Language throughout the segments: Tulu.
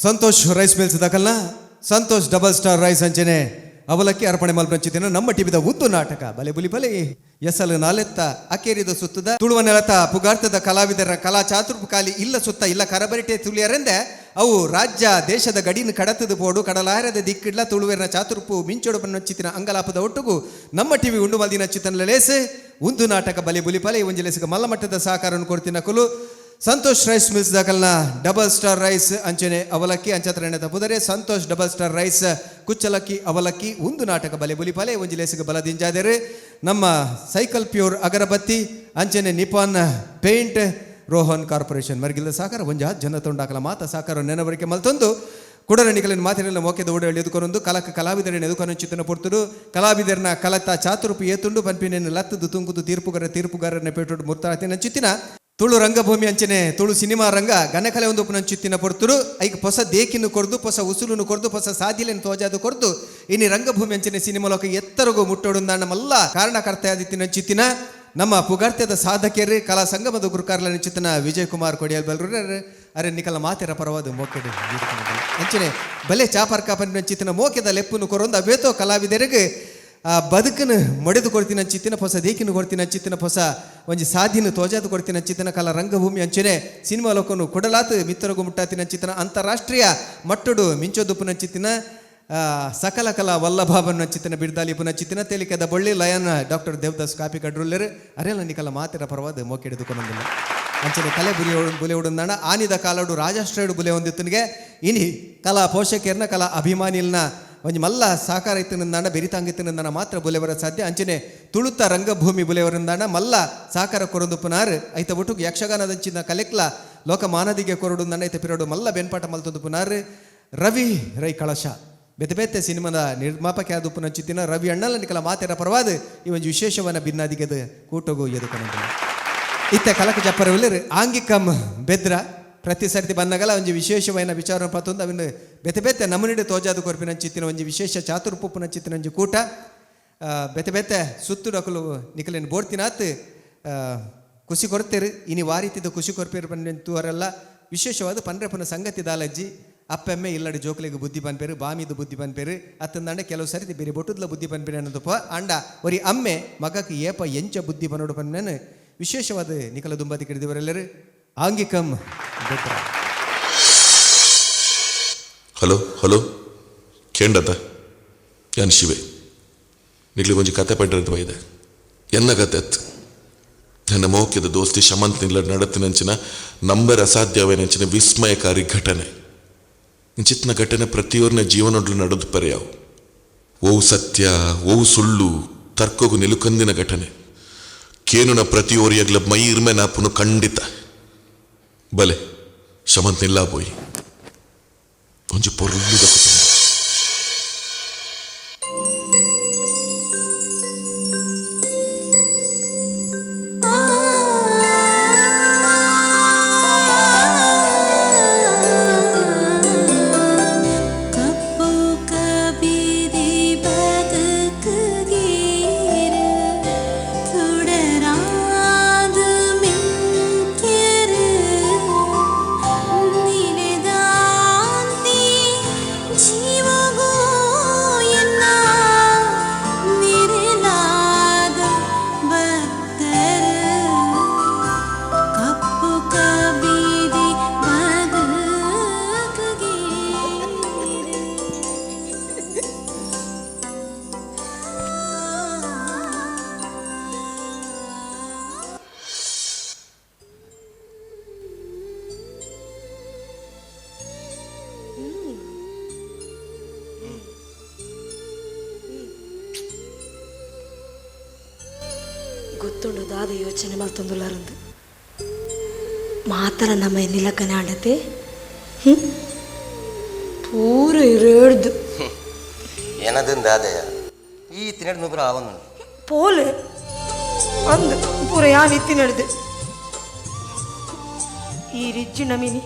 ಸಂತೋಷ್ ರೈಸ್ ಮಿಲ್ಸ್ ದಕಲ್ನ ಸಂತೋಷ್ ಡಬಲ್ ಸ್ಟಾರ್ ರೈಸ್ ಅಂಚನೆ ಅವಲಕ್ಕಿ ಅರ್ಪಣೆ ಮಲ್ಪಂಚಿತಿನ ನಮ್ಮ ಟಿವಿದ ಉದ್ದು ನಾಟಕ ಬಲೆ ಬುಲಿ ಬಲೆ ಎಸಲು ನಾಲೆತ್ತ ಅಕೇರಿದ ಸುತ್ತದ ತುಳುವ ನೆಲತ ಪುಗಾರ್ತದ ಕಲಾವಿದರ ಕಲಾ ಚಾತುರ್ಪು ಕಾಲಿ ಇಲ್ಲ ಸುತ್ತ ಇಲ್ಲ ಕರಬರಿಟೆ ತುಳಿಯರೆಂದೆ ಅವು ರಾಜ್ಯ ದೇಶದ ಗಡಿನ ಕಡತದ ಪೋಡು ಕಡಲಾರದ ದಿಕ್ಕಿಡ್ಲ ತುಳುವೆರ್ನ ಚಾತುರ್ಪು ಮಿಂಚೊಡು ಬನ್ನಚಿತ್ತಿನ ಅಂಗಲಾಪದ ಒಟ್ಟುಗು ನಮ್ಮ ಟಿವಿ ಉಂಡು ಮಲ್ದಿನ ಚಿತ್ತನ ಲೇಸ್ ಉಂದು ನಾಟಕ ಬಲೆ ಬುಲಿ ಪಲೆ ಒಂಜಿ ಲೇಸಿಗೆ ಮಲ್ಲ ಮಟ್ಟದ ಸಹಕಾರವನ್ನು ಕೊಡ್ತಿನ ಕುಲು ಸಂತೋಷ್ ರೈಸ್ ಮಿಲ್ಸ್ ದಾಖಲ್ನ ಡಬಲ್ ಸ್ಟಾರ್ ರೈಸ್ ಅಂಚನೆ ಅವಲಕ್ಕಿ ಅಂಚತ್ರನೆ ತಪ್ಪುದರೆ ಸಂತೋಷ್ ಡಬಲ್ ಸ್ಟಾರ್ ರೈಸ್ ಕುಚ್ಚಲಕ್ಕಿ ಅವಲಕ್ಕಿ ಒಂದು ನಾಟಕ ಬಲೆ ಬುಲಿ ಪಲೆ ಒಂಜಿ ಲೇಸಿಗೆ ಬಲದಿಂಜಾದರೆ ನಮ್ಮ ಸೈಕಲ್ ಪ್ಯೂರ್ ಅಗರಬತ್ತಿ ಅಂಚನೆ ನಿಪಾನ್ ಪೇಂಟ್ ರೋಹನ್ ಕಾರ್ಪೊರೇಷನ್ ಮರ್ಗಿಲ್ದ ಸಾಕಾರ ಒಂಜಿ ಜನ ತೊಂಡಾಕಲ ಮಾತ ಸಾಕಾರ ನೆನವರಿಕೆ ಮಲ್ತೊಂದು ಕುಡರಣಿಕಲಿನ ಮಾತಿನೆಲ್ಲ ಮೋಕೆದ ಓಡೇಳಿ ಎದುಕೊನೊಂದು ಕಲಕ ಕಲಾವಿದರನ್ನ ಎದುಕೊನ ಚಿತ್ತನ ಪೊರ್ತುಡು ಕಲಾವಿದರನ್ನ ಕಲತ ಚಾತುರುಪು ಏತುಂಡು ಪನ್ಪಿನೆನ್ನು ಲತ್ತದು ತುಂಕುದು ತೀರ್ಪುಗಾರ ತೀರ್ಪುಗಾರನ ಪೇಟುಡು ಮುರ್ತಾತಿನ ಚಿತ್ತಿನ ತುಳು ರಂಗಭೂಮಿ ಅಂಚನೆ ತುಳು ಸಿನಿಮಾ ರಂಗ ಗನಕಲೆ ಒಂದು ಚಿತ್ತಿನ ಪೊರ್ತುಡು ಐಕ್ ಹೊಸ ದೇಕಿನ್ನು ಕೊರ್ದು ಹೊಸ ಉಸುಲುನು ಕೊರ್ದು ಹೊಸ ಸಾಧಿಲೆನ್ ತೋಜಾದು ಕೊರ್ದು ಇನಿ ರಂಗಭೂಮಿ ಅಂಚನೆ ಸಿನಿಮಾ ಲೋಕ ಎತ್ತರಗು ಮುಟ್ಟೋಡು ನಮ್ಮಲ್ಲ ಕಾರಣಕರ್ತ ಆದಿತ್ತಿನ ಚಿತ್ತಿನ ನಮ್ಮ ಪುಗಾರ್ತ್ಯದ ಸಾಧಕರು ಕಲಾ ಸಂಗಮದ ಗುರುಕಾರ್ಲ ಚಿತ್ತನ ವಿಜಯ್ ಕುಮಾರ್ ಕೊಡಿಯಲ್ ಬಲ್ರು ಅರೆ ನಿಕಲ ಮಾತೆರ ಪರವಾದ ಮೋಕೆಡು ಅಂಚನೆ ಬಲೆ ಚಾಪರ್ಕ ಪನ್ಪಿನ ಚಿತ್ತಿನ ಮೋಕೆದ ಲೆಪ್ಪುನು ಕೊರೊಂದು ಅವೇತೋ ಕಲಾವಿದರಿಗೆ ಆ ಬದುಕನ್ನು ಮೊಡೆದು ಕೊಡ್ತಿನ ಚಿತ್ತಿನ ಹೊಸ ದೇಕಿನ ಕೊಡ್ತಿನ ಚಿತ್ತಿನ ಹೊಸ ಒಂಜಿ ಸಾಧಿನ ತೋಜಾದು ಕೊಡ್ತಿನ ಚಿತ್ತಿನ ಕಲಾ ರಂಗಭೂಮಿ ಅಂಚನೆ ಸಿನಿಮಾ ಲೋಕನು ಕೊಡಲಾತು ಮಿತ್ರಗು ಮುಟ್ಟಾತಿನ ಚಿತ್ತಿನ ಅಂತಾರಾಷ್ಟ್ರೀಯ ಮಟ್ಟಡು ಮಿಂಚೋದುಪ್ಪುನ ಚಿತ್ತಿನ ಸಕಲ ಕಲಾ ವಲ್ಲಭಾಬನ್ನ ಚಿತ್ತಿನ ಬಿರ್ದಾಲಿಪುನ ಚಿತ್ತಿನ ತೇಲಿಕೆದ ಬೊಳ್ಳಿ ಲಯನ್ ಡಾಕ್ಟರ್ ದೇವದಾಸ್ ಕಾಪಿ ಕಡ್ರುಲ್ಲೆರ್ ಅರೆಲ್ಲ ನಿಕಲ ಮಾತಿರ ಪರವಾದ ಮೋಕೆಡಿದುಕೊಂಡೊಂದಿಲ್ಲ ಅಂಚನೆ ಕಲೆ ಬುಲೆ ಬುಲೆ ಉಡಂದಾಣ ಆನಿದ ಕಾಲಡು ರಾಜಾಶ್ರಯಡು ಬುಲೆ ಹೊಂದಿತ್ತನಿಗೆ ಇನಿ ಕಲಾ ಪೋಷಕರ್ನ ಕಲಾ ಅಭಿಮಾನಿಲ್ನ ಒಂಜಿ ಮಲ್ಲ ಸಾಕಾರ ಇತ್ತಿನಿಂದಾಣ ಬೆರಿತಾಂಗಿತ್ತಿನಿಂದಾಣ ಮಾತ್ರ ಬುಲೆವರ ಸಾಧ್ಯ. ಅಂಚನೆ ತುಳುತ ರಂಗಭೂಮಿ ಬುಲೆವರಿಂದಾಣ ಮಲ್ಲ ಸಾಕಾರ ಕೊರೊಂದುಪುನಾರ್ ಐತ ಒಟ್ಟು ಯಕ್ಷಗಾನದಂಚಿನ ಕಲೆಕ್ಲ ಲೋಕ ಮಾನದಿಗೆ ಕೊರಡುಂದಾಣ ಐತ ಪಿರಡು ಮಲ್ಲ ಬೆನ್ಪಾಟ ಮಲ್ತೊಂದುಪುನಾರ್ ರವಿ ರೈ ಕಳಶ ಬೇತೆ ಬೇತೆ ಸಿನಿಮಾದ ನಿರ್ಮಾಪಕ ಆದುಪ್ಪುನ ಚಿತ್ತಿನ ರವಿ ಅಣ್ಣಲ ನಿಕಲ ಮಾತೆರ ಪರವಾದ ಈ ಒಂಜಿ ವಿಶೇಷವನ್ನ ಬಿನ್ನಾದಿಗೆದ ಕೂಟಗು ಎದುಕೊನಂದಿಲ್ಲ. ಇತ್ತ ಕಲಕ ಜಪ್ಪರವಿಲ್ಲರು ಆಂಗಿಕಂ ಬೆದ್ರ ಪ್ರತಿ ಸರ್ತಿ ಬನ್ನಗಲ ಒಂಜಿ ವಿಶೇಷವಾಯಿನ ವಿಚಾರ ಪತ್ತೊಂದು ಅವಿನ ಬೇತೆ ಬೇತೆ ನಮೂನಿಡೆ ತೋಜಾದು ಕೊರ್ಪಿನ ಚಿತ್ತಿನ ಒಂಜಿ ವಿಶೇಷ ಚಾತುರ್ಪುಪ್ಪುನ ಚಿತ್ತಿನ ಒಂಜಿ ಕೂಟ ಬೇತೆ ಬೇತೆ ಸುತ್ತುಡಕಲು ನಿಕಲೇನು ಬೋಡ್ತಿನಾತ್ ಖುಷಿ ಕೊರ್ತೀರಿ ಇನಿ ವಾರಿತಿದ್ದ ಖುಷಿ ಕೊರ್ಪಿರು ತೂವರೆಲ್ಲ ವಿಶೇಷವಾದ ಪನ್ರೆಪುನ ಸಂಗತಿ ದಾಲಜ್ಜಿ ಅಪ್ಪೆಮ್ಮೆ ಇಲ್ಲಡಿ ಜೋಕ್ಲಿಗೆ ಬುದ್ಧಿ ಪನ್ಪೇರು ಬಾಮಿದು ಬುದ್ಧಿ ಪನ್ಪೇರು ಅತ್ತಂದಂಡೆ ಕೆಲವು ಸರಿ ಬೇರೆ ಬೊಟ್ಟುದ್ಲ ಬುದ್ಧಿ ಪನ್ಪೇರು ಅನ್ನೋದಪ್ಪ ಅಂಡ ಒರಿ ಅಮ್ಮೆ ಮಗಕ್ಕೆ ಏಪ ಎಂಚ ಬುದ್ಧಿ ಪನೋಡು ಪನ್ನೇನು ವಿಶೇಷವಾದ ನಿಕಲ ದುಂಬಾತಿ ಕಿಡಿದಿವರೆಲ್ಲರು ಆಂಗಿಕಂ ಬೆದ್ರ. ಹಲೋ ಹಲೋ ಕೇಂಡತ ಯಾನ್ ಶಿವೆ ನಿಗ್ಲಿ ಒಂಜಿ ಕತೆ ಪಂಡ್ರಂತ ಬೈದೆ ಎನ್ನ ಕತೆ ಅತ್ ನನ್ನ ಮೋಕ್ಯದ ದೋಸ್ತಿ ಶಮಂತ್ ನಿಲ್ಲ ನಡತಿನಂಚಿನ ನಂಬರ್ ಅಸಾಧ್ಯವೇನಂಚಿನ ವಿಸ್ಮಯಕಾರಿ ಘಟನೆ ಇಂಚಿತ್ನ ಘಟನೆ ಪ್ರತಿಯೊರ್ನ ಜೀವನೊಡ್ಲು ನಡೆದು ಪರ್ಯಾವು ಓವು ಸತ್ಯ ಓವು ಸುಳ್ಳು ತರ್ಕೋಗು ನಿಲುಕಂದಿನ ಘಟನೆ ಕೇನುನ ಪ್ರತಿಯೋರಿಯಗ್ಲ ಮೈ ಇರ್ಮೆ ನಾಪುನು ಖಂಡಿತ ಬಲೆ ಶಮಂತ್ ನಿಲ್ಲ ಪೋಯಿ ಒಂಜಿ ಪೊರ್ಲುದ ಕುಟುಂಬ. ಕಪ್ಪು ಕಬಿದಿ ಬದುಕುಗೀರ തുടരാದು ಮಿಂಕೆರು ನಿಲೆದಾಂತಿ ಜೀವಗೋ ಎನ್ನ ನಿರಲಾದ ಭಕ್ತರು ಕಪ್ಪು ಕಬಿದಿ ಬದುಕುಗೀರ. ಗೊತ್ತುಂಡು ದಾದ ಯೋಚನೆ ಮಲ್ತೊಂದುಲ್ಲರಂದು ಮಾತರ ನಮ್ಮ ನಿಲಕನ ಆಡತೆ ಪೂರ ಇರೇಡ್ದು. ಏನದಿಂದ ಆದಾಯ ಈ ತಿನ್ನಡ್ ನುಬ್ರ ಆವನು. ಪೋಲೆ ಅಂದು ಪೂರ ಯಾನ್ ಇತ್ತಿ ನಡೆದು ಈ ರಿಜ್ಜು ನಮಿನಿ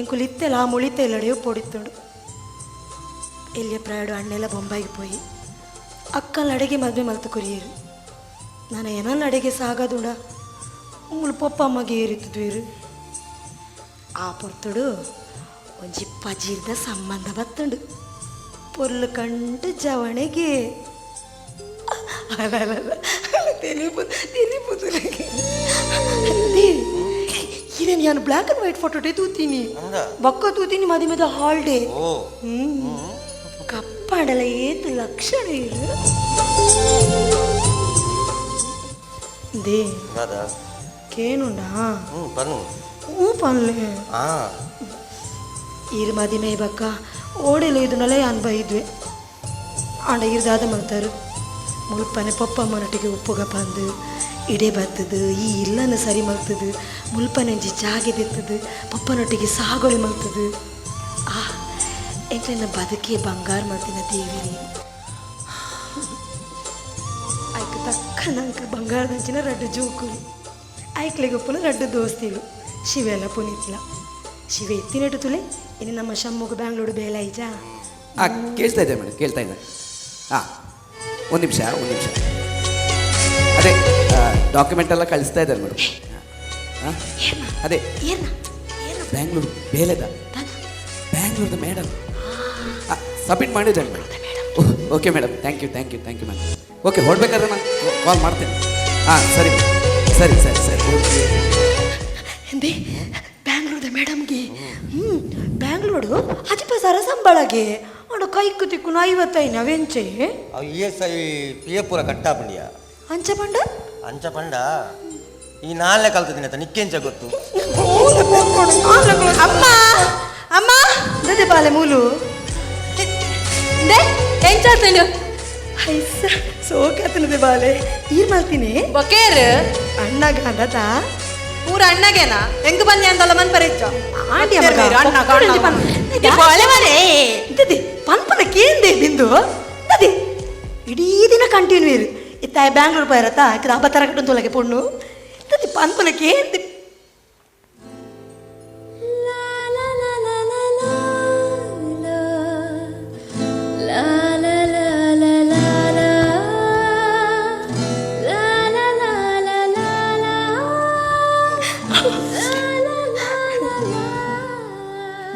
ಎಂಕುಲು ಇತ್ತೆಲ್ಲ ಆ ಮುಳಿತೆ ಇಲ್ಲಡೆಯೋ ಪೊಡಿತ್ತುಂಡು ಎಲ್ಲಿಯ ಪ್ರಾಯಡು ಅಣ್ಣೆಲ್ಲ ಬೊಂಬಾಯಿಗೆ ಪೋಯಿ ಅಕ್ಕನ ಅಡಿಗೆ ಮದುವೆ ಮಲ್ತು ಕೊರಿಯರು ನಾನು ಏನನ್ನ ಅಡಿಗೆ ಸಾಗದುಂಡ ಉಂಗುಲು ಪಪ್ಪ ಅಮ್ಮಗೆ ಏರಿತ್ತುದು ಆ ಪೊರ್ತುಡು. ಒಂಜಿ ಪಜೀರ್ದ ಸಂಬಂಧ ಬತ್ತಂಡು ಪೊರ್ಲು ಕಂಡು ಜವಣಿಗೆ ಅಲ್ಲ ಅಲ್ಲ ಅಲ್ಲ ತೆಲಿಪು ತೆಲಿಪು ಏನೇನು ನಾನು black and white photo ತೂತೀನಿ ಬೊಕ್ಕ ತೂತೀನಿ ಮದಿ ಮದ ಹಾಲ್ಡೇ. ಕಪ್ಪಾಡಲ ಏತು ಲಕ್ಷಣ ಇರು they. ಕೇನುಂಡಾ? ಹ್ಞೂ ಪನ್ಲೆ. ಈರು ಮದಿಮೆ ಬಕ್ಕ ಓಡೆಲು ಇದನ್ನೆಲ್ಲ ಯಾನ್ ಬೈದ್ವೆ ಆಂಡ ಇರ್ದಾದ ಮಲ್ತಾರು ಮುಲ್ಪನೆ ಪೊಪ್ಪಮ್ಮನೊಟ್ಟಿಗೆ ಉಪ್ಪುಗ ಬಂದು ಇಡೆ ಬತ್ತದು ಈ ಇಲ್ಲನ ಸರಿ ಮಲ್ತದು ಮುಲ್ಪನೆಂಜಿ ಜಾಗೆ ದೆತ್ತದು ಪಪ್ಪನೊಟ್ಟಿಗೆ ಸಾಗೊಳಿ ಮಲ್ತದು. ಆ ಎಂಕ್ಲೆನ ಬದುಕೇ ಬಂಗಾರ ಮಲ್ತಿನ ದೇವಿರಿ. ಐಕ್ ತಕ್ಕ ನಂಗೆ ಬಂಗಾರದಂಚಿನ ರಡ್ಡು ಜೋಕುಲು ಐಕ್ಲೆಗೊಪ್ಪನ ರಡ್ಡು ದೋಸ್ತಿಲು ಶಿವೆಲ್ಲ ಪುನೀತ್ಲ ಶಿವೆ ಎತ್ತಿನಟು ತುಲೆ ಇನ್ನು ನಮ್ಮ ಶಮ್ಮುಗ ಬ್ಯಾಂಗ್ಳೂರು ಬೇಲ ಐಜಾ. ಹಾಂ, ಕೇಳ್ತಾ ಇದೆ ಮೇಡಮ್, ಕೇಳ್ತಾ ಇದೆ. ಹಾಂ, ಒಂದು ನಿಮಿಷ ಒಂದು ನಿಮಿಷ. ಅದೇ ಡಾಕ್ಯುಮೆಂಟ್ ಎಲ್ಲ ಕಳಿಸ್ತಾ ಇದ್ದಾರೆ ಮೇಡಮ್. ಹಾಂ, ಅದೇ ಬ್ಯಾಂಗ್ಳೂರು ಬೇಲೆದ ಬ್ಯಾಂಗ್ಳೂರ್ದ ಮೇಡಮ್ ಸಬ್ಮಿಟ್ ಮಾಡಿದ್ದೇನೆ madam. Okay madam, thank you thank you thank you madam. Okay, ಹೊರಡ್ಬೇಕಾದ್ರೆ ನಾನು ಕಾಲ್ ಮಾಡ್ತೇನೆ. ಹಾಂ, ಸರಿ ಸರಿ ಸರಿ ಸರಿ, ಓಕೆ. ಎಂದೇ ಬ್ಯಾಂಗ್ಳೂರ್ದ ಮೇಡಮ್ಗೆ? ಹ್ಞೂ, ಬ್ಯಾಂಗ್ಳೂರು ಅಜಿಪ ಸರ ಸಂಬಳಗೆ ಅವನು ಕೈಕು ತಿಕ್ಕು 55 ಅವೆಂಚೆ. ಅವು E S I P F ಪೂರ ಕಟ್ಟಾಪಂಡಿಯ. ಅಂಚ ಪಂಡ? ಅಂಚ ಪಂಡ ಈ ನಾಲ್ನೇ ಕಲ್ತದಿನ ನಿಕ್ಕೆಂಚ ಗೊತ್ತು? ಅಮ್ಮ ಅಮ್ಮ ದದೆ ಬಾಲೆ ಮೂಲು ಎಂಚಾತನು? ಐಸ ಸೋಕಾತನದೆ ಬಾಲೆ ಈರ್ ಮಲ್ತೀನಿ. ಬೊಕೇರ್. ಅಣ್ಣ ಗಂಡತ. ಪೂರ ಅಣ್ಣಗೇನಾ? ಹೆಂಗ್ ಬನ್ನಿ ಅಂತಲ್ಲ ಮನ್ ಪರಿಚ. ಆಂಟಿ. ಅಣ್ಣ. ಪನ್ಪನ ಕೇಂದೆ ಬಿಂದು ದದಿ ಇಡೀ ದಿನ ಕಂಟಿನ್ಯೂ ಇರು ಇತ್ತಾಯ ಬ್ಯಾಂಗ್ಳೂರ್ ಪೋಯರತ್ತ ಹಬ್ಬ ತರ ಕಟ್ಟೊಂದು ಪೊಣ್ಣು ದದಿ ಪನ್ಪನ ಕೇಂದೆ.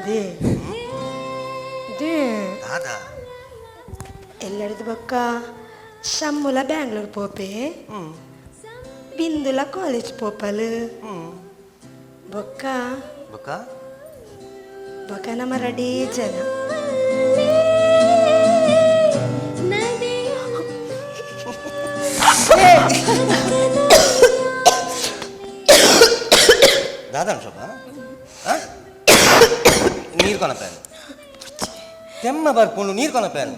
They they ದಾದಾ? ಎಲ್ಲರದು ಬೊಕ್ಕ ಶಮ್ಮುಲ ಬ್ಯಾಂಗ್ಳೂರ್ ಪೋಪೆ, ಬಿಂದುಲ ಕಾಲೇಜ್ ಪೋಪಲ್, ಬೊಕ್ಕ ಬೊಕ್ಕ? ಬೊಕ್ಕ ನಮ್ಮ ರೆಡಿ ಜನ. ದಾದಾ ಶೋಭಾ, ನೀರು ಕೊನಪೇನು ತೆಮ್ಮ ಬರ್ಪುಂಡು, ನೀರು ಕೊನಪೇನು.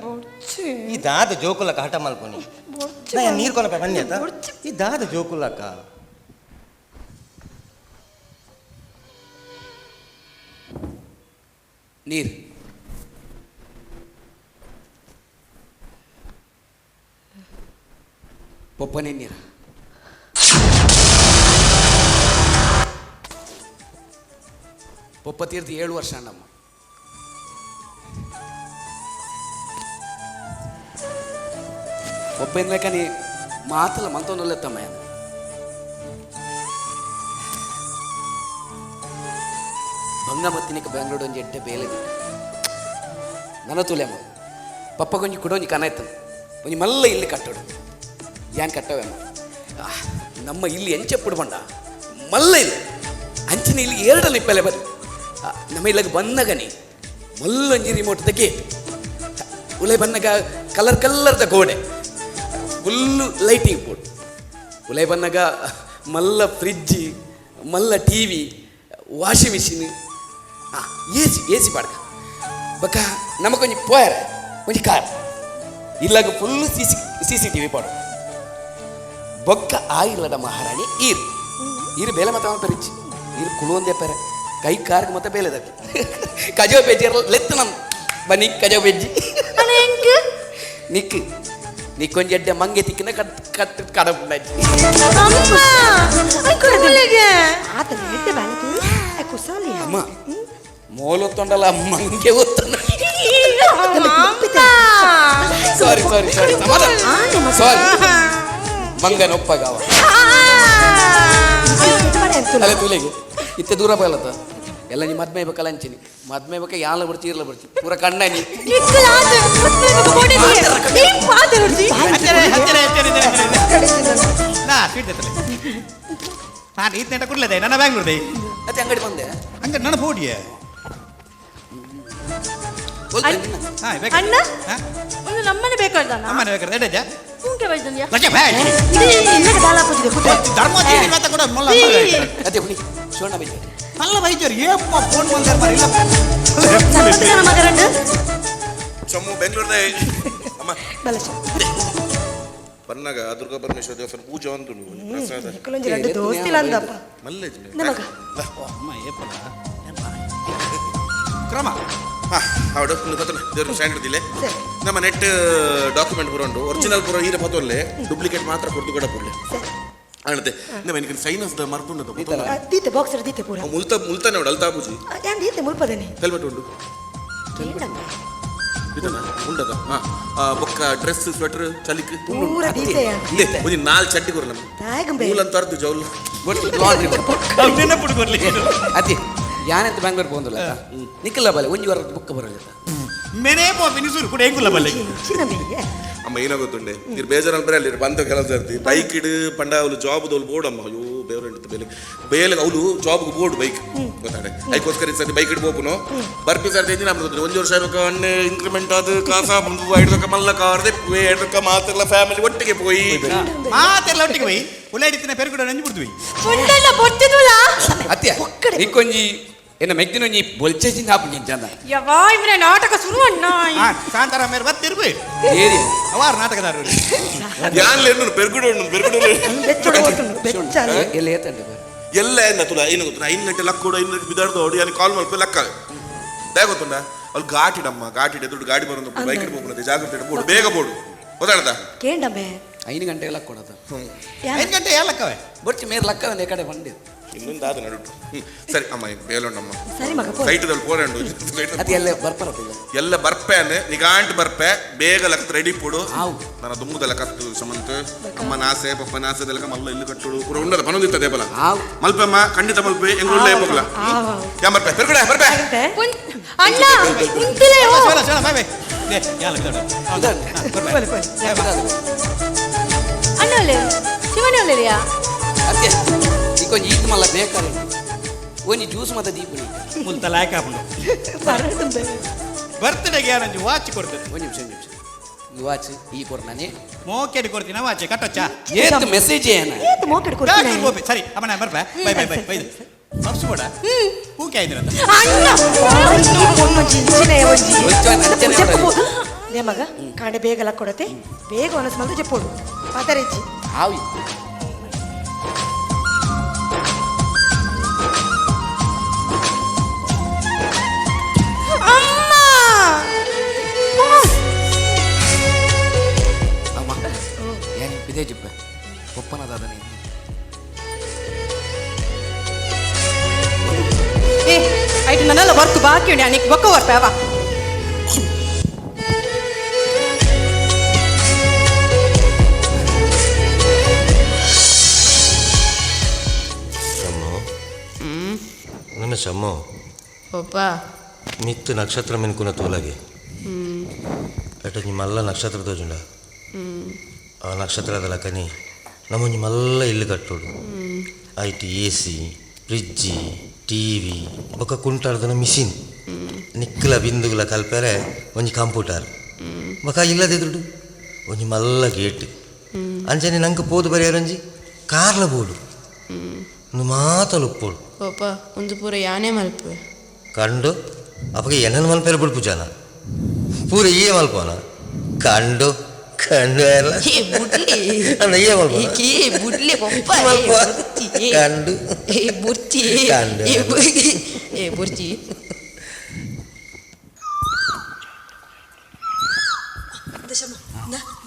ಈ ದಾದ ಜೋಕುಲಕ್ಕ ಹಠ ಮಲ್ಪುನಿ, ನೀರು ಕೊನಪೆ ಬನ್ನಿ ಆತ. ಈ ದಾದ ಜೋಕುಲಕ್ಕ ನೀರು ಪೊಪ್ಪನೇ ನೀರು. ಪೊಪ್ಪ ತೀರ್ದು 7 ವರ್ಷ ಅಣ್ಣಮ್ಮ. ಪೊಪ್ಪ ಲೆಕ್ಕ ನೀ ಮಾತಲ್ಲ ಮಂತೊಂದಲ್ಲ ತಮ್ಮ. ಬಂಗ ಮತ್ತಿನಿಕ ಬ್ಯಾಂಗ್ಳೂರು ಒಂಜಿ ಎಡ್ಡೆ ಬೇಲೆ ನನ್ನ ತುಲೆಮ್ಮ. ಪಪ್ಪ ಕೊಂಜಿ ಕುಡೊಂಜಿ ಕನ ಇತ್ತನು, ಒಂಜಿ ಮಲ್ಲ ಇಲ್ಲಿ ಕಟ್ಟೋಡು ಯಾನ್ ಕಟ್ಟವೇಮ್ಮ. ನಮ್ಮ ಇಲ್ಲಿ ಎಂಚೆಪ್ಪುಡು ಬಂಡ ಮಲ್ಲ ಇಲ್ಲಿ ಅಂಚಿನ ಇಲ್ಲಿ ಎರಡಲ್ಲಿ ಇಪ್ಪಲೆ ಬರಿ. ನಮ್ಮ ಇಲ್ಲಗ ಬನ್ನಗನಿ ಮಲ್ಲೊಂಜಿ ರಿಮೋಟ್ ಗೇಟ್ ಉಲೆ ಬನ್ನಗ ಕಲರ್ ಕಲ್ಲರ್ದ ಗೋಡೆ, full lighting board. ಉಲೆ ಬನ್ನಗ ಮಲ್ಲ ಫ್ರಿಜ್ಜಿ, ಮಲ್ಲ T V, washing machine, A C, A C ಪಾಡ್ಕ ಬಕ್ಕ. ನಮಗೊಂಜಿ ಪೋಯರ ಒಂಜಿ car ಇಲ್ಲಾಗ full C C C C T V ಪಾಡು. ಬೊಕ್ಕ ಆಯಿಲ್ಲದ ಮಹಾರಾಣಿ ಈರ್ ಈರು ಬೇಲೆ ಮತ ಪರಿಚಿ ಈರು ಕುಳುವಂದೇ ಪೆರೆ ಕೈ ಕಾರ್ಗೆ ಮತ್ತೆ ಬೇಲೆ ದಕ್ಕೆ ಕಜೋ ಬೆಜ್ಜಿ ಲೆತ್ತು ನಮ್ ಬನ್ನಿ ಕಜೋ ಬೆಜ್ಜಿ. ನಿಕ್ ನಿಕ್ಕೊಂಜಿ ಎಡ್ಡೆ ಮಂಗೆ ತಿಕ್ಕಿನ ಕಟ್ ಕಟ್ ಕಡಪುಂಡಜ್ಜಿ. ಆತ ಎಡ್ಡೆ ಬಾಲೆ ಕುಸಾಲಿ. ಅಮ್ಮ ಮೋಲೊತ್ತೊಂಡಲ್ಲ ಮಂಗೆ ಒತ್ತೊಂಡ. ಸಾರಿ ಸಾರಿ ಸಾರಿ, ಸಮಾಧಾನ, ಸಾರಿ. ಮಂಗನ ಒಪ್ಪಗಾವ ಅಲ್ಲ ತುಲೆಗೆ ಇತ್ತೆ ದೂರ ಬಯಲತ್ತ. ಎಲ್ಲ ನೀ ಮದ್ಮೆ ಬೇಕಲ್ಲ ಅಂಚಿನಿ ಮದ್ಮೆ ಬೇಕ ಯಾಲ ಬರ್ತಿ ಇರ್ಲ ಬರ್ತಿ ಪೂರ ಕಣ್ಣನಿ. ನಾನು ಈತ ನೆಟ ಕುಡ್ಲದೆ ನನ್ನ ಬ್ಯಾಂಗ್ಳೂರ್ they. ಅತ್ತೆ ಅಂಗಡಿ ಬಂದೆ. ಹಂಗ ನನ್ನ ಪೋಡಿಯ. ಅಣ್ಣ ಒಂದು ನಮ್ಮನೆ ಬೇಕಾರ್ದಣ್ಣ. ನಮ್ಮನೆ ಬೇಕಾದ್ರೆ ಎಡಜ. ಪೂಂಕೆ ಬೈದಂದ್ಯಾ? ಲಜ ಬ್ಯಾಡ. ಇಲ್ಲದ ದಾಲ ಪೂಜಿದೆ ಕೂತ್ಕೊ. ಧರ್ಮ ತೀರಿ ಮಾತ ಕೂಡ ಮೊಲ್ಲ. ಅತ್ತೆ ಹುಡಿ ಶಿವಣ್ಣ ಬೈತಾರೆ. ಮಲ್ಲ ಬೈಜರ್ ಏಪ್ಪ ಫೋನ್ ಬಂದಾರ ಮಾರಿ ಇಲ್ಲ. ಸರ್ವತ್ರ ಮಗರಂಡು. ಚಮ್ಮು ಬೆಂಗಳೂರ್ದೇ ಅಮ್ಮ. ಬಲಶ. ಬನ್ನಾಗ ದುರ್ಗಾ ಪರಮೇಶ್ವರ ದೇವಸ್ಥಾನ ಪೂಜೆ ಅಂತು ಪ್ರಸಾದ. ಕುಲಂಜಿ ಎರಡು ದೋಸ್ತಿಲ್ಲ ಅಂದಪ್ಪ. ಮಲ್ಲೇಜ್. ನಮಗ. ಅಮ್ಮ ಏಪಲ್ಲ ಕ್ರಮ. ಹಾ ಹೌದು ಗೊತ್ತಲ್ಲ ದೇವ್ರ ಸ್ಟ್ಯಾಂಡ್ ಇಡ್ದಿಲ್ಲ. ಸರಿ. ನಮ್ಮ ನೆಟ್ ಡಾಕ್ಯುಮೆಂಟ್ ಪೂರ ಉಂಟು ಒರಿಜಿನಲ್ ಪೂರ ಈರ ಪತ್ತೊಲ್ಲೆ ಡೂಪ್ಲಿಕೇಟ್ ಮಾತ್ರ ಕೊಡ್ತು ಕೂಡ ಪುರ್ಲೆ. ಸರಿ. ಅಣತೆ ನಮ್ಮ എനിക്ക് ಸೈನಸ್ the ಮರ್ತುಂಡದ. ದೀತೆ ಬಾಕ್ಸರ್ ದೀತೆ ಪೂರ. ಮುಲ್ತ ಮುಲ್ತಾನೆ ಉಂಟು ಅಲ್ತಾ ಪೂಜಿ. ಯಾನ್ ದೀತೆ ಮುಲ್ಪದೇನೆ. ಹೆಲ್ಮೆಟ್ ಉಂಟು. ಇದನ್ನ ಉಂಡದ ಹಾ ಬೊಕ್ಕ ಡ್ರೆಸ್ ಸ್ವೆಟರ್ ಚಲಿಕ್. ಪೂರ ದೀತೆ ಯಾನ್. ಇಲ್ಲೇ ಒಂಜಿ ನಾಲ್ ಚಡ್ಡಿ ಕೊರಲ. ತಾಯ್ಗಂಬೆ. ಮೂಲನ್ ತರ್ದು ಜೌಲ್. ಲಾಂಡ್ರಿ. ನೆನಪುಡು ಕೊರ್ಲಿ. ಅತ್ತೆ ಯಾನಂತ ಬ್ಯಾಂಗ್ಳೂರ್ ಬಂದಿಲ್ಲ ನಿಕ್ಕಲ್ಲ ಬಲೆ ಒಂಜಿ ವಾರದ ಬುಕ್ ಬರಲ್ಲ. ಮೆನೆ ಪೋಪಿನಿ ಸುರು ಕೂಡ ಹೆಂಗುಲ್ಲ ಬಲ್ಲೆ. ಚಿನ್ನ ಬೇಯ. ಅಮ್ಮ ಏನಾಗುತ್ತುಂಡೆ ಇರ್ ಬೇಜಾರಲ್ಲಿ ಬರಲ್ಲ ಇರ್ ಬಂದ ಕೆಲಸ ಇರ್ತಿ ಬೈಕ್ ಇಡು ಪಂಡ ಅವಳು ಜಾಬ್ ಅವಳು ಬೋರ್ಡ್ ಅಮ್ಮ ಅಯ್ಯೋ ಬೇರೆ ಉಂಟು ಬೇಲೆ ಬೇಲೆ ಅವಳು ಜಾಬ್ಗೆ ಬೋರ್ಡ್ ಬೈಕ್ ಗೊತ್ತಾಡೆ ಅದಕ್ಕೋಸ್ಕರ ಈ ಸರ್ತಿ ಬೈಕ್ ಇಡ್ ಹೋಗುನು ಬರ್ಪಿ ಸರ್ತಿ ಎಂಜಿನ ಗೊತ್ತಿಲ್ಲ ಒಂದು ವರ್ಷ ಇರ್ಬೇಕು ಅಣ್ಣೆ ಇನ್ಕ್ರಿಮೆಂಟ್ ಅದು ಕಾಸ ಹಿಡ್ದಕ್ಕ ಮಲ್ಲ ಕಾರ್ದೆ ಹಿಡ್ದಕ್ಕ ಮಾತಿರ್ಲ ಫ್ಯಾಮಿಲಿ ಒಟ್ಟಿಗೆ ಪೋಯಿ. ಮಾತೆಲ್ಲ ಒಟ್ಟಿಗೆ ಹೋಯ್ ಉಳ್ಳಾಡಿತ್ತಿನ ಪೆರುಗುಡ ನಂಜು ಬಿಡ್ತೀವಿ. ಉಂಡಲ್ಲ ಬೊತ್ತಿದುಲ. ಅತ್ತೆ ನಿಕ್ಕೊಂಜಿ ಎನ್ನ ಮೆಗ್ದಿನೊಂಜಿ ಬೊಲ್ಚೇಜಿಂದ ಹಾಪು ಚಂದ. ಯವ್ವಾ ಇವನ ನಾಟಕ ಶುರು ಅಣ್ಣ. ಹಾ ಸಾಂತಾರ ಮೇರೆ ಬತ್ತಿರ್ಬೇಕು. ಏರಿ ಅವಾರ ನಾಟಕದಾರರು. ಯಾನ್ಲೆ ಎನ್ನು ಪೆರ್ಗುಡು ಉಂಡು ಪೆರ್ಗುಡು. ಬೆಚ್ಚೊಡ ಹೋಗ್ತುಂಡು ಬೆಚ್ಚ. ಎಲ್ಲ ಏತಂಡೆ ಬಾರೆ. ಎಲ್ಲ ಏನ ತುಲ ಏನು ಗೊತ್ತು 5 ಗಂಟೆ ಲಕ್ಕ ಕೊಡು 5 ಗಂಟೆ ಬಿದಾಡ್ದು ಹೊಡಿ ಅಲ್ಲಿ ಕಾಲ್ ಮಲ್ಪ ಲಕ್ಕ ದೇ ಗೊತ್ತುಂಡ ಅಲ್ಲಿ ಘಾಟಿಡಮ್ಮ ಘಾಟಿಡೆ ದುಡ್ಡು ಗಾಡಿ ಬರೋದು ಬೈಕ್ ಇಡ್ಬೇಕು ಜಾಗ್ರತೆ ಬೋಡು ಬೇಗ ಬೋಡು ಗೊತ್ತಾಡ್ದ. ಕೇಂಡಂಬೆ. 5 ಗಂಟೆಗೆ ಲಕ್ಕ ಕೊಡೋದು. 5 ಗಂಟೆ ಏಲಕ್ಕವೇ. ಬೊಚ್ಚಿ ಮೇರೆ ಲಕ್ಕವಂದೆ ಕಡೆ ಬಂದೆ. ಇನ್ನೊಂದು ಆದ ನಡುಟು ಸರಿ ಅಮ್ಮ ಬೇಲೊಂಡಮ್ಮ. ಸರಿ ಮಗ ಪೋ. ಸೈಟದಲ್ಲಿ ಪೋರಂಡು. ಅದು ಎಲ್ಲ ಬರ್ಪರತ್ತಿಲ್ಲ. ಎಲ್ಲ ಬರ್ಪೆ ನಿಗಾಂಟ್ ಬರ್ಪೆ ಬೇಗ ಲಕ್ಕ ರೆಡಿ ಪೋಡು. ಆವು. ನನ್ನ ದುಮ್ಮುದಲ್ಲ ಕತ್ತು ಸಮಂತ ಅಮ್ಮನ ಆಸೆ ಪಪ್ಪನ ಆಸೆ ದಲಕ ಮಲ್ಲ ಇಲ್ಲಿ ಕಟ್ಟುಡು ಪೂರ ಉಂಡದ ಪನೊಂದಿತ್ತ ದೇಬಲ. ಆವು. ಮಲ್ಪೆಮ್ಮ ಖಂಡಿತ ಮಲ್ಪೆ ಹೆಂಗ್ ಉಳ್ಳೆ ಪೋಗ್ಲ. ಆವು. ಯಾ ಬರ್ಪೆ ಪೆರ್ಗುಡೆ ಬರ್ಪೆ. ಅಣ್ಣ ಉಂತಿಲೆ ಓ. ಚಲೋ ಚಲೋ ಬಾಯ್ ಬಾಯ್ they ಯಾಲಕ್ಕ. ಪೋಲೆ ಪೋಲೆ. ಅಣ್ಣ ಒಳ್ಳೆ ಶಿವಣ್ಣ ಒಳ್ಳೆಯಾ? ಅತ್ತೆ ನಿಕ್ಕೊಂಜಿ ಈತ್ ಮಲ್ಲ ಬೇಕಾರೆ ಒಂಜಿ ಜ್ಯೂಸ್ ಮತ್ತ ದೀಪುನಿ. ಮುಲ್ತ ಲಾಯಕ ಹಾಪುಂಡು. ಬರದುಂಬೆ. ಬರ್ತ್ಡೇಗೆ ಯಾರಂಜು ವಾಚ್ ಕೊಡ್ತದೆ. ಒಂಜಿ ನಿಮಿಷ ಒಂಜಿ ನಿಮಿಷ ಈ ವಾಚ್ ಈ ಕೊರ್ನಾನೆ. ಮೋಕೆಡ್ ಕೊಡ್ತೀನಿ ವಾಚ್ ಕಟ್ಟೊಚ್ಚ. ಏತ್ ಮೆಸೇಜ್ ಏನ. ಏತ್ ಮೋಕೆಡ್ ಕೊಡ್ತೀನಿ. ಗೋಪಿ ಸರಿ ಅಮ್ಮ ನಾನು ಬರ್ಪೆ bye bye bye bye puffs ಕೂಡ ಹೂಕೆ ಆಯ್ತಿರಂತ. ಅಣ್ಣ ಒಂಜಿ ಇಂಚಿನ ಒಂಜಿ. ಒಂಚು ಅಂಚನೆ ಜಪ್ಪು ಉಂಟು. ನೇ ಮಗ ಕಾಂಡೆ ಬೇಗ ಲಕ್ಕ ಕೊಡತೆ ಬೇಗ ಒನಸ್ ಮಲ್ದು ಜಪ್ಪೋಡು ಪಾತರೆಜ್ಜಿ. ಆವಿ. ಅಮ್ಮ ಅಮ್ಮ ಏನ್ ಪಿದೆ ಜಿಬ್ಬೆ ಒಪ್ಪನದಾದ ನೀನು. ಏ ಐಟು ನನ್ನೆಲ್ಲ ವರ್ಕ್ ಬಾಕಿ ಉಂಟು ಅನಿಕ್ ಬೊಕ್ಕ ವರ್ಪ ಅವ. ಶಮ್ಮು ನನ್ನ ಶಮ್ಮು. ಪಪ್ಪ. ಮಿತ್ತು ನಕ್ಷತ್ರ ಮಿನ್ಕುನ ತೋಲಾಗೆ ಅಟ ನಿಮ್ಮಲ್ಲ ನಕ್ಷತ್ರ ತೋಜುಂಡ ಆ ನಕ್ಷತ್ರದ ಕನಿ ನಮ್ಮ ನಿಮ್ಮಲ್ಲ ಇಲ್ಲು ಕಟ್ಟೋಡು ಆಯ್ತು A C fridge T V ಬೊಕ್ಕ ಕುಂಟಾಡ್ದನ ಮಿಷಿನ್ ನಿಕ್ಕಲ ಬಿಂದುಗಳ ಕಲ್ಪೆರೆ ಒಂಜಿ ಕಂಪ್ಯೂಟರ್ ಬೊಕ್ಕ ಇಲ್ಲದಿದ್ರುಡು ಒಂಜಿ ಮಲ್ಲ ಗೇಟ್ ಅಂಚನೆ ನಂಗೆ ಪೋದು ಬರೆಯರಂಜಿ ಕಾರ್ಲ ಬೋಡು ಒಂದು ಮಾತಲು ಉಪ್ಪೋಡು. ಪಪ್ಪ ಒಂದು ಪೂರ ಯಾನೇ ಮಲ್ಪುವೆ. ಕಂಡು ಅಪ್ಪಗೆ ಏನನ್ನು ಮಲ್ಪೆರೆ ಬಿಡ್ಪು ಜನ ಪೂರ ಏ ಮಲ್ಪೋನ ಕಂಡು ಕಂಡು ಎಲ್ಲ ಏ ಬುಡ್ಲಿ. ಅಲ್ಲ ಏ ಮಲ್ಪೋನ ಏ ಬುಡ್ಲಿ ಪಪ್ಪ ಏ ಮಲ್ಪ. ಬುರ್ಚಿ ಏ. ಕಂಡು. ಏ ಬುರ್ಚಿ ಕಂಡು. ಏ ಏ ಬುರ್ಚಿ. ದಶಮ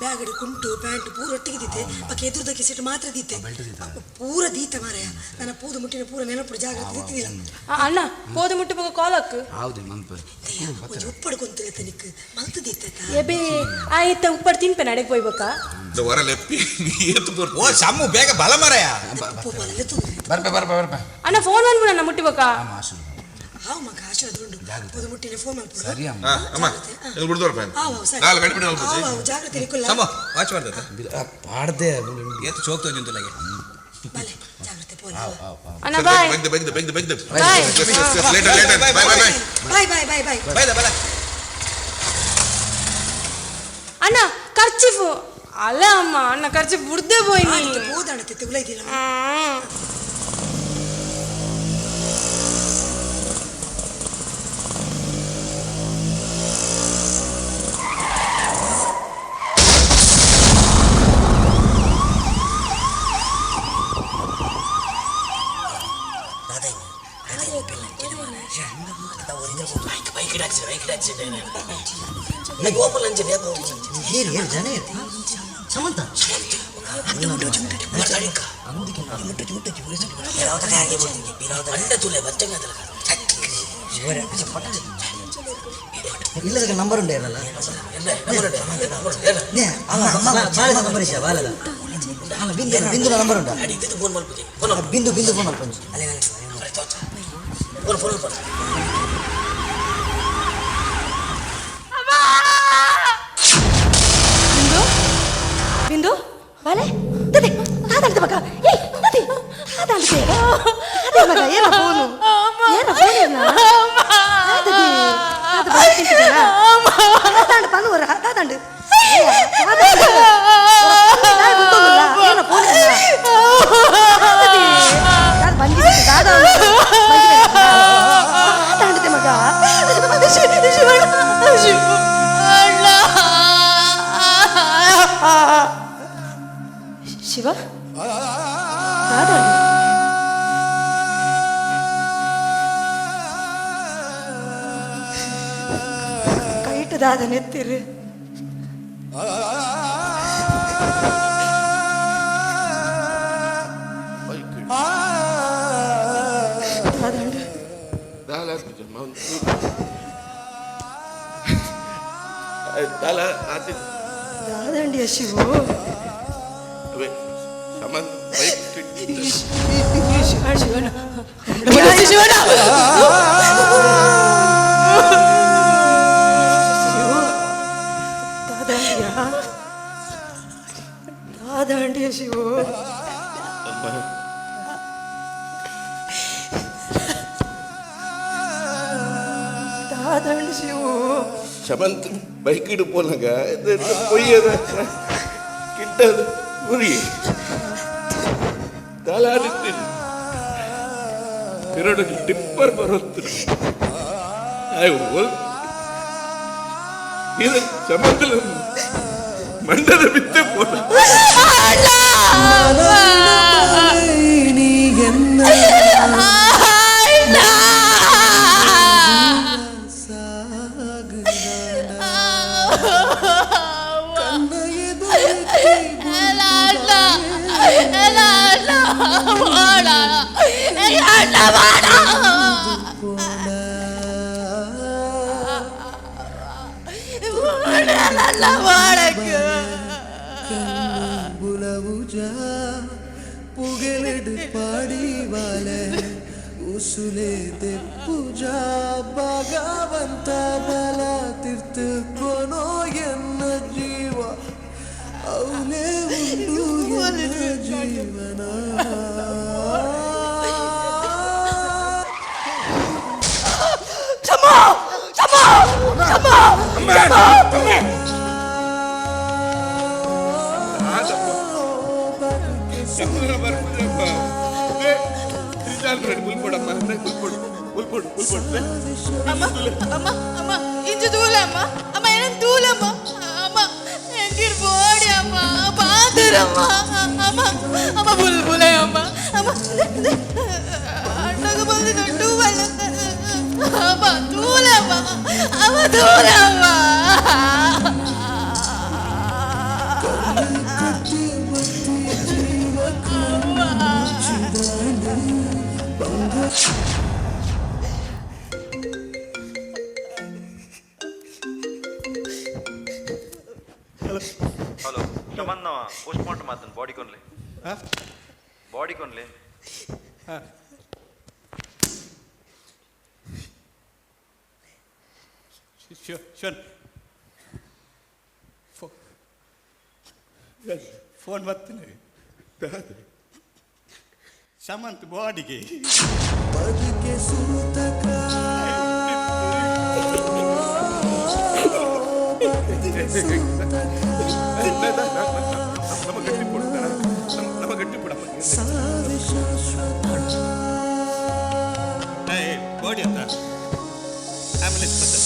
ಬ್ಯಾಗ್ ಕುಂಟು ಪ್ಯಾಂಟ್ ಪೂರ ಒಟ್ಟಿಗೆ ದೀತೆ ಪಕ್ಕ ಎದುರುದ ಕಿಸಿಟ್ಟು ಮಾತ್ರ ದೀತೆ ಪೂರ ದೀತೆ ಮಾರಾಯ ನನ್ನ ಪೂದು ಮುಟ್ಟಿನ ಪೂರ ನೆನಪು ಜಾಗ್ರತೆ ದೀತಿದಿಲ್ಲ. ಅಣ್ಣ ಪೋದು ಮುಟ್ಟು ಬೊಕ್ಕ ಕಾಲ್ ಹಾಕು. ಹೌದು ಮನ್ಪು. ಒಂಜಿ ಉಪ್ಪಡು ಕೊಂತುಲೆತ್ತ ನಿಕ್ ಮಲ್ತು ದೀತೆ. ಎಬೆ ಆಯ್ತ ಉಪ್ಪಡ್ ತಿನ್ಪೆ ನಡೆಗೆ ಹೋಯ್ಬೇಕಾ. ಹೊರಲೆಪ್ಪಿ ಏತು ಓ ಶಮ್ಮು ಬೇಗ ಬಲ ಮರಯ. ಬರ್ಪೆ ಬರ್ಪೆ ಬರ್ಪೆ. ಅಣ್ಣ ಫೋನ್ ಅನ್ಬಿಡ ಅಣ್ಣ ಮುಟ್ಟಿ ಬೊಕ್ಕ. ಆವು ಮಗ ಆಶೀರ್ವಾದ ಉಂಡು. ಪೋದು ಮುಟ್ಟಿನ ಫೋನ್ ಮಲ್ಪೊಡು. ಸರಿ ಅಮ್ಮ. ಅಮ್ಮ ಇದು ಬಿಡ್ದೋರಪ್ಪ. ಆವು ಆವು ಸರಿ. ನಾಲ್ ಗಡಿಬಿಡಿ ಮಲ್ಪುಜಿ. ಆವು ಆವು ಜಾಗ್ರತೆ ನಿಕುಲ್ಲ. ಸಮ ವಾಚ್ ಮಾಡ್ದತ್ತ. ಪಾಡ್ದೆ. ಏತ್ ಚೋಕ್ ತೋಜುಂತುಲಗೆ. ಬಲೆ ಜಾಗ್ರತೆ ಪೋಲ. ಅಣ್ಣ boy. ಬೆಗ್ದ ಬೆಗ್ದ ಬೆಗ್ದ ಬೆಗ್ದ. Bye. Later later, bye bye bye. Bye bye bye bye. Bye ಬಲ. ಅಣ್ಣ ಖರ್ಚಿಫು ಅಲ್ಲ ಅಮ್ಮ, ಅಣ್ಣ ಖರ್ಚಿಫ್ ಬುಡ್ದೆ ಪೋಯಿ ನೀ. ಪೋದಣ್ಣ ತಿಗುಲೈದಿಲ್ಲ. ಸಮಂತ ಇಲ್ಲದ ನಂಬರ್ ಉಂಟು ಇರಲ್ಲ ಬಾಲದ ಬಿಂದು ಬಿಂದು ನಂಬರ್ ಉಂಟಾ? ಬಿಂದು ಬಿಂದು ಫೋನ್ ಮಲ್ಪಂಚು. ಬಿಂದು ಬಿಂದು ಬಾಲೆ ತದೆ ತಾದಂತ ಮಗ. ಏಯ್ ತದೆ ತಾದಂತೆ ಅದೇ ಮಗ. ಏನ ಫೋನು? ಏನ ಫೋನ್? ಏನ ತಾದದೆ ತಾದ ಬಾಲೆ ತಿಂತಿದ್ದೀರಾ? ತಾದಂಡು ಪನ್ನುವರ ತಾದಂಡು ತಾದಂಡು ಗೊತ್ತೊಂದಿಲ್ಲ. ಏನ ಫೋನ್? ತಾದದೆ ತಾದ ಬಂದಿದೆ ತಾದ ತಾದಂಡತೆ ಮಗ. ಶಿವಣ್ಣ ಶಿವ ತಾದಂಡು ಕೈಟದಾದ ನೆತ್ತಿರು. ತಾದಂಡು ದಾದಂಡಿಯ ಶಿವು. ಶಿವಣ್ಣ ಶಿವಣ್ಣ ಶಿವು ದಾದಾಂಡಿಯ ದಾದಾಂಡಿಯ ಶಿವು. ದಾದಾಂಡಿ ಶಿವು. ಶಮಂತ್ ಬೈಕ್ ಇಡು ಪೋನಾಗ பொய்யத கிட்டது உரி தலாடித்து ತಿರುಡು ಟಿಪ್ಪರ್ ಬರುತ್ತೆ. ಇದು ಸಮಂತಲ ಮಂಡದ ಬಿತ್ತೆ ಪೋನ. ಪೂಜಾ ಭಗವಂತ ಬಲ ತೀರ್ಥಕೊನೋ ಎನ್ನ ಜೀವ ಅವನೇ ಉಂಡು ಎನ್ನ ಜೀವನ. ಅಮ್ಮ ಅಮ್ಮ ಅಮ್ಮ ಇಂಚು ದೂಲಮ್ಮ ಅಮ್ಮ ಏನ ದೂಲಮ್ಮ ಅಮ್ಮ ಎಂಗಿರ್ ಬೋಡಿ ಅಮ್ಮ ಬಾದರಮ್ಮ ಅಮ್ಮ ಅಮ್ಮ ಬುಲ್ಬುಲೆ ಅಮ್ಮ ಅಮ್ಮ ಅಣ್ಣಗ ಬಂದು ದೊಡ್ಡ ಬಲ್ಲ ಅಮ್ಮ ದೂಲಮ್ಮ ಅಮ್ಮ ದೂಲಮ್ಮ. ಹಲೋ ಶಮನ್ನವ ಪೋಸ್ಟ್ ಮಾರ್ಟಮ್ ಆತನ ಬಾಡಿ ಕೊನ್ಲೆ ಬಾಡಿ ಕೊನ್ಲೆ. ಶಿವನ್ ಫೋನ್ ಬರ್ತೀನಿ ಶಮಂತ್ ಬಾಡಿಗೆ ಬದುಕೆ ಸೂತಕ ಬಾಡಿ ಅಂತ ಆಂಬುಲೆನ್ಸ್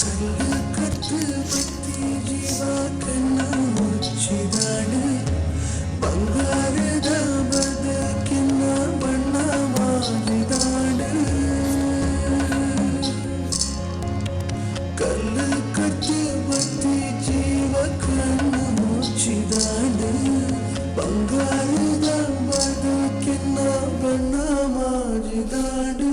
ಕಟ್ಟು ಬತ್ತಿ ಜೀವ ಕಣ್ಣು ಮುಚ್ಚಿದಾಡು ಬಂಗಾರದ ಬದುಕಿನ ಬಣ್ಣ ಮಾಡಿದಾಡು ಕಲ್ಲು ಕಟ್ಟು ಬತ್ತಿ ಜೀವ ಕಣ್ಣು ಮುಚ್ಚಿದಾಡು ಬಂಗಾರದ ಬದುಕಿನ ಬಣ್ಣ ಮಾಡಿದಾಡು.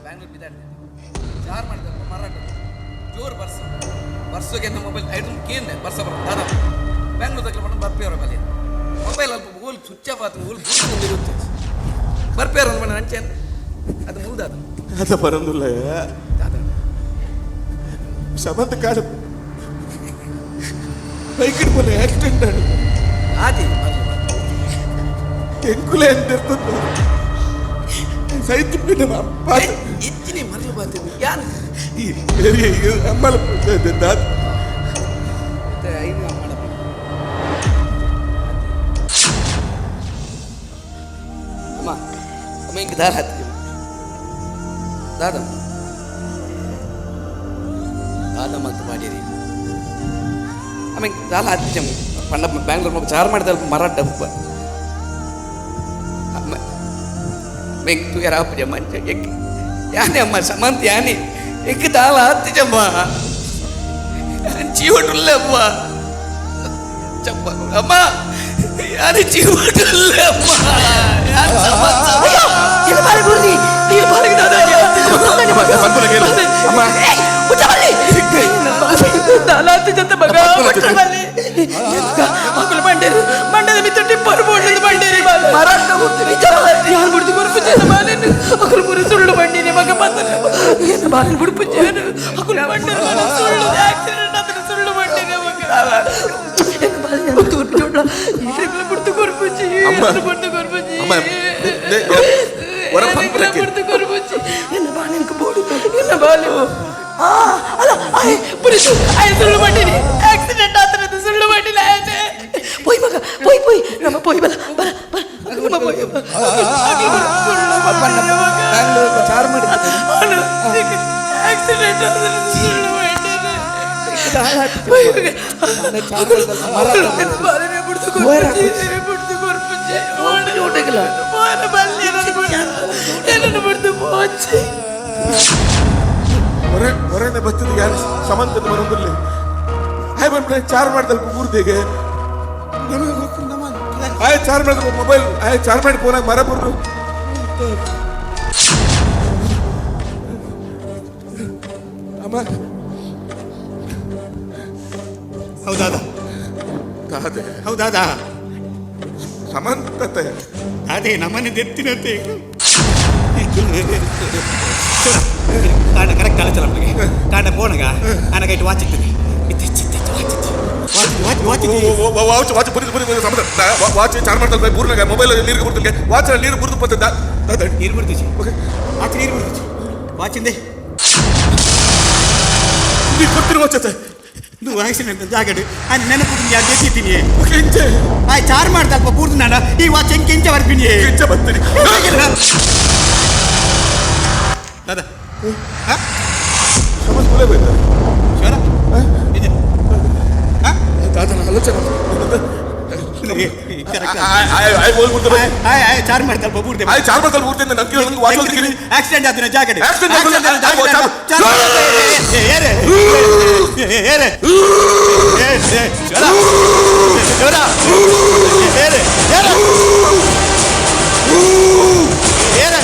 ಬ್ಯಾಂಗ್ಳೂರ್ ಬಿದ್ದಾಡ್ತಿದ್ದೆ ಚಾರ್ ಮಾಡಿದ ಮಾರಾಟ ಜೋರು ಬರ್ಸ ಬರ್ಸೋಗೆ ನಮ್ಮ ಮೊಬೈಲ್ ಐದು ಕೇಂದ್ರ ಬರ್ಸ ಬರ ದಾದಾ ಬ್ಯಾಂಗ್ಳೂರ್ ತಗ್ಲ ಬಣ್ಣ ಬರ್ಪೇವ್ರ ಬಲ್ಲಿ ಮೊಬೈಲ್ ಅಲ್ಪ ಹೋಲ್ ಸ್ವಿಚ್ ಆಫ್ ಆತು ಹೋಲ್ ಇರುತ್ತೆ ಬರ್ಪೇವ್ರ ಅಂದ್ಬಣ್ಣ ಅಂಚೆ ಅದು ಮುಗ್ದಾದ ಅದ ಬರಂದುಲ್ಲ ಶಮಂತ ಕಾಡು ಬೈಕ್ ಇಡ್ಬೋದು ಆಕ್ಸಿಡೆಂಟ್ ಆಡು ಆದಿ ಕೆಂಕುಲೆ ಅಂತ ಇರ್ತದೆ ಸೈತ್ ಬಿಟ್ಟೆ ಅಪ್ಪ ಹೆಚ್ಚಿನ ಮರಳು ಬಾತಿದ್ದು ಯಾರು ಅಮ್ಮಲ ಐದು ಮಾಡಪ್ಪ. ಅಮ್ಮ ಅಮ್ಮ ಇಂಕ ದಾರ ಹಾಕ್ತೀವಿ ದಾದಮ್ಮ ದಾದಮ್ಮ ಅಂತ ಮಾಡಿರಿ. ಆಮೇಲೆ ದಾಲ ಹಾಕ್ತಿಜಮ್ಮ ಪಂಡ ಬ್ಯಾಂಗ್ಳೂರ್ ಮಗ ಚಾರ್ ಮಾಡಿದ ಮರ ಡಬ್ಬ ಅಮ್ಮ ಮೆಂಗ್ ತುಯರ ಆಪುಜಮ್ಮ ಅಂಚ ಎಕ್ ಯಾನೆ ಅಮ್ಮ ಸಮಂತ ಯಾನೆ ಎಕ್ ದಾಲ ಹಾಕ್ತಿಜಮ್ಮ ಜೀವಟುಲ್ಲ ಅಮ್ಮ ಚಪ್ಪ ಅಮ್ಮ ಯಾನೆ ಜೀವಟುಲ್ಲ ಅಮ್ಮ ಯಾನ್ ಸಮಂತ ಇಲ್ಲಿ ಬಾರಿ ಗುರುಜಿ ಇಲ್ಲಿ ಬಾರಿ ದಾದಾ ಅಮ್ಮ ದಾಲಾತಿ ಜೊತೆ ಮಗ ಬಟ್ಟರಲ್ಲಿ ಅಕುಲು ಬಂಡೇರು ಮಂಡದ ಮಿತ್ತ ಟಿಪ್ಪರು ಬೋಂಡದು ಬಂಡೇರಿ ಮರಾಠ ಯಾರು ಬಿಡ್ದು ಕೊರ್ಪುಜೇನ ಬಾಲೇನು ಅಕುಲು ಪೂರ ಸುಳ್ಳು ಬಂಡಿನಿ ಮಗ ಬಂದನು ಏನು ಬಾಲೇನು ಬಿಡ್ಪುಜೇನು ಅಕುಲು ಬಂಡೇರು ಸುಳ್ಳು ಆಕ್ಸಿಡೆಂಟ್ ಆದ್ರೆ ಸುಳ್ಳು ಬಂಡಿನಿ ಮಗ ಏನು ಬಾಲೇನು ಬಿಡ್ದು ಕೊರ್ಪುಜೋಡ ಬಿಡ್ದು ಕೊರ್ಪುಜಿ ಬಿಡ್ದು ಕೊರ್ಪುಜಿ ಅಮ್ಮ ವರ ಪಂಪರಕ್ಕೆ ಬಿಡ್ದು ಕೊರ್ಪುಜಿ ಎನ್ನ ಬಾಲೇನು ಬೋಡು ಎನ್ನ ಬಾಲು ಅಲ್ಲ ಆಯ್ ಪುರುಷ ಆಯ್ ಸುಳ್ಳು ಬಂಡಿನಿ ಆಕ್ಸಿಡೆಂಟ್ ಆದ್ರೆ ಸುಳ್ಳು ಬಂಡಿನಿ ಆಯ್ತೆ ಪೋಯ್ ಮಗ ಪೋಯ್ ಪೋಯ್ ನಮ್ಮ ಪೋಯ್ ಬಲ ಬಲ ಬಲ ನಮ್ಮ ಪೋಯ್ ಚಾರ್ ಮಾಡಿ ಆಕ್ಸಿಡೆಂಟ್ ಆದ್ರೆ ಸುಳ್ಳು ಬಂಡಿನಿ ಹೊರನೆ ಬರ್ತದೆ ಯಾರು ಸಮಂತದ ಬರೋದಿಲ್ಲ ಹಾಯ್ ಬಂದ್ಬಿಟ್ಟೆ ಚಾರ್ ಮಾಡ್ದಲ್ಪ ಊರ್ದಿಗೆ ಆಯ್ ಚಾರ್ ಮಾಡಿದ್ರು ಮೊಬೈಲ್ ಆಯ್ ಚಾರ್ ಮಾಡಿ ಫೋನಾಗ ಮರ ಬರ್ರು ಅಮ್ಮ ಹೌದಾದ ದಾದೆ ಹೌದಾದ ಸಮಂತತೆ ಅದೇ ನಮ್ಮನೆ ದೆತ್ತಿನಂತೆ ಕಾಂಡ ಕರೆಕ್ಟ್ ಆಲೋಚನೆ ನಮಗೆ ಕಾಂಡ ಫೋನಾಗ ಆನಗೈಟ್ ವಾಚ್ ಇರ್ತದೆ ಇತ್ತೆ ಚಿತ್ತೆ watch watch watch watch watch ಬುರಿ ಬುರಿ ಬುರಿ ಸಮಂತ ವಾಚ್ ಚಾರ್ ಮಾಡ್ದಲ್ಪ ಬೂರ್ನಾಗ ಮೊಬೈಲ್ ನೀರು ಬರ್ತದೆ ವಾಚ್ ನೀರು ಬುರ್ದು ಬರ್ತದೆ ದಾದ ನೀರು ಬಿಡ್ತೀವಿ ವಾಚ್ ನೀರು ಬಿಡ್ತೀವಿ ವಾಚಿಂದೆ ನೀ ಕೊಡ್ತಿರು ವಾಚ್ ಅತ್ತೆ ಇದು ಆಕ್ಸಿಡೆಂಟ್ ಜಾಗಡು ಆ ನೆನಪು ಎತ್ತಿದ್ದೀನಿ ಕೆಂಚೆ ಆ ಚಾರ್ ಮಾಡ್ದಲ್ಪ ಪೂರ್ತಿ ನಾಡ ಈ ವಾಚ್ ಹೆಂಗೆ ಕೆಂಚೆ ಬರ್ತೀನಿ ಕೆಂಚೆ ಬರ್ತೀನಿ ದಾದಾ ಸಮಸ್ಯೆ ಕುಲೆ ಹೋಯ್ತು ಶಿವರ ಇದೆ ದಾದನ ಆಲೋಚನೆ ಚಾರ್ ಮಾಡ್ತಾರೆ ಬೂರ್ದೆ ಚಾರ್ ಮಾಡ್ತಾರೆ ಬೂರ್ದೆ ನಂಗೆ ವಾಚ್ ಆಕ್ಸಿಡೆಂಟ್ ಆದಿನ ಜಾಗಡೆ ಆಕ್ಸಿಡೆಂಟ್ ಏರೆ ಏರೆ ಏರೆ ಏರೆ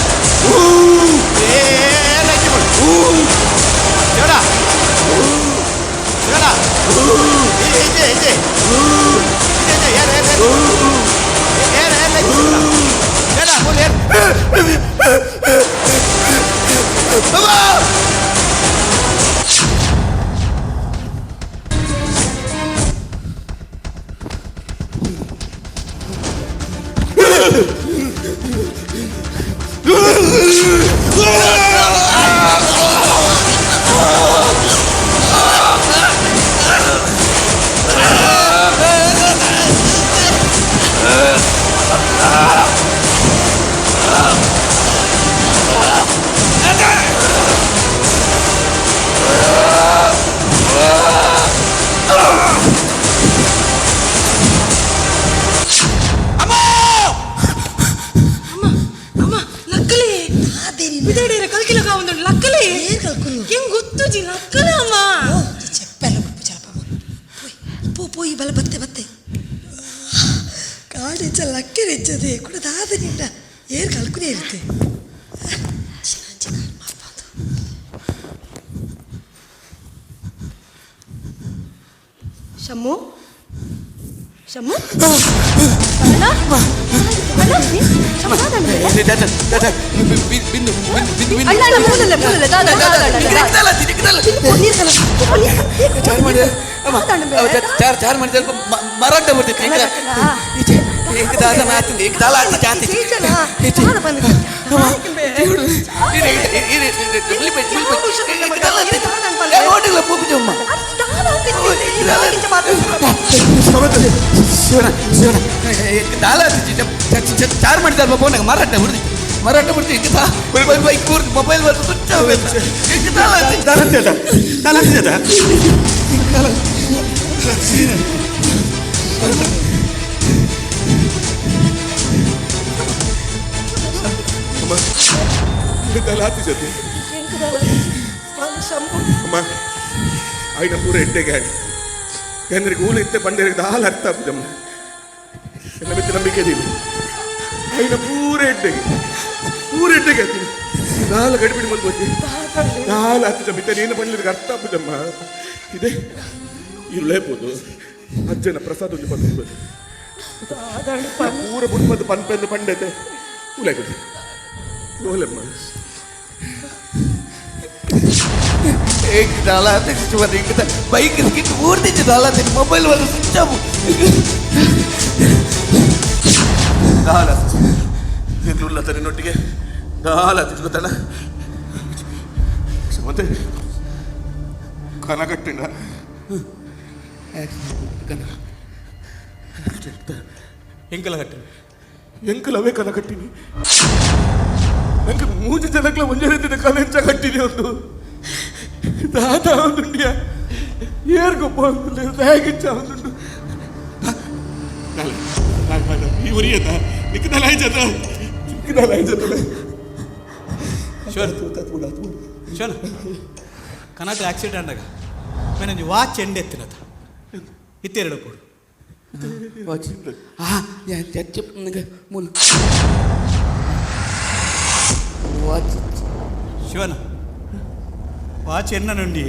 ಶಮ್ಮು ಶಮ್ಮು ಅಣ್ಣ ಮರಾಠ ಬರ್ತಿತ್ತು ಚಾರ್ ಮಾಡಿದ ಫೋನಾಗ ಮಾರಾಟ ಬಿಡ್ದಿ ಮರಾಠ ಬಿಡ್ತಿ ಬೈಕ್ ಮೊಬೈಲ್ ಅಮ್ಮ ಆಯ್ನ ಪೂರ ಎಡ್ಡೆಗೆ ಆಡಿ ಎಂದ್ರೆ ಊಲು ಇತ್ತೆ ಪಂಡರಿಗೆ ದಾಲ ಅರ್ಥ ಆಪುಜಮ್ಮ ಎನ್ನ ಮಿತ್ತ ನಂಬಿಕೆ ಇದೀವಿ ಆಯ್ನ ಪೂರ ಎಡ್ಡೆಗೆ ಪೂರ ಎಡ್ಡೆಗೆ ಆತೀನಿ ದಾಲ ಗಡಿಬಿಡಿ ಮಲ್ಬೋತಿ ದಾಲ ಆತಜಮ್ಮ ಇತ್ತೆ ನೀನು ಪಂಡ್ಲಿಕ್ಕೆ ಅರ್ಥ ಆಪುಜಮ್ಮ ಇದೆ ಇರುಳೇಬೋದು ಅಜ್ಜನ ಪ್ರಸಾದ ಒಂದು ಬಂದು ಪೂರ ಬುಡ್ಪದ್ದು ಪನ್ಪೆಂದು ಪಂಡತೆ ಉಲಾಗಿದೆ ಓಲೆಮ್ಮ एक डाला ಬೈಕ್ ಊರ್ದಿದ್ದು ಡಾಲ ಮೊಬೈಲ್ ಒಂದು ಸ್ವಿಚ್ ಆಫ್ ದಾಲ ಉಲ್ಲ ನಿನ್ನೊಟ್ಟಿಗೆ ದಾಲ ಗೊತ್ತಣ್ಣ ಮತ್ತೆ ಕನ ಕಟ್ಟಿಂಡ ಎಂಕಲ ಕಟ್ಟಿನಿ ಎಂಕಲ ಅವೇ ಕನ ಕಟ್ಟಿನಿ ನಂಗೆ ಮೂಜು ಜನಕ್ಲ ಒಂಜೆ ರೀತಿಯ ಕಲೆಂಚ ಕಟ್ಟಿನಿ ಒಂದು ದಾದ ಒಂದುಂಡಿಯ ಏರ್ಗೊಪ್ಪ ಒಂದು ಹೇಗಿಚ್ಚ ಒಂದುಂಡು ಈ ಉರಿಯತ ನಿಕ್ಕದಲ್ಲ ಜತ ನಿಕ್ಕದಲ್ಲ ಜತ ಶೋರ್ ಶೋನ್ ಕನಾಟ ಆಕ್ಸಿಡೆಂಟ್ ಆಗ ಮೇನೊಂಜಿ ವಾಚ್ ಎಂಡೆ ಎತ್ತಿನತ ಇತ್ತೆರಡು ಕೊಡು ವಾಚ್ ಮೂಲ ವಾಚ್ ಶಿವನ ವಾಚ್ ಎನ್ನ నుండి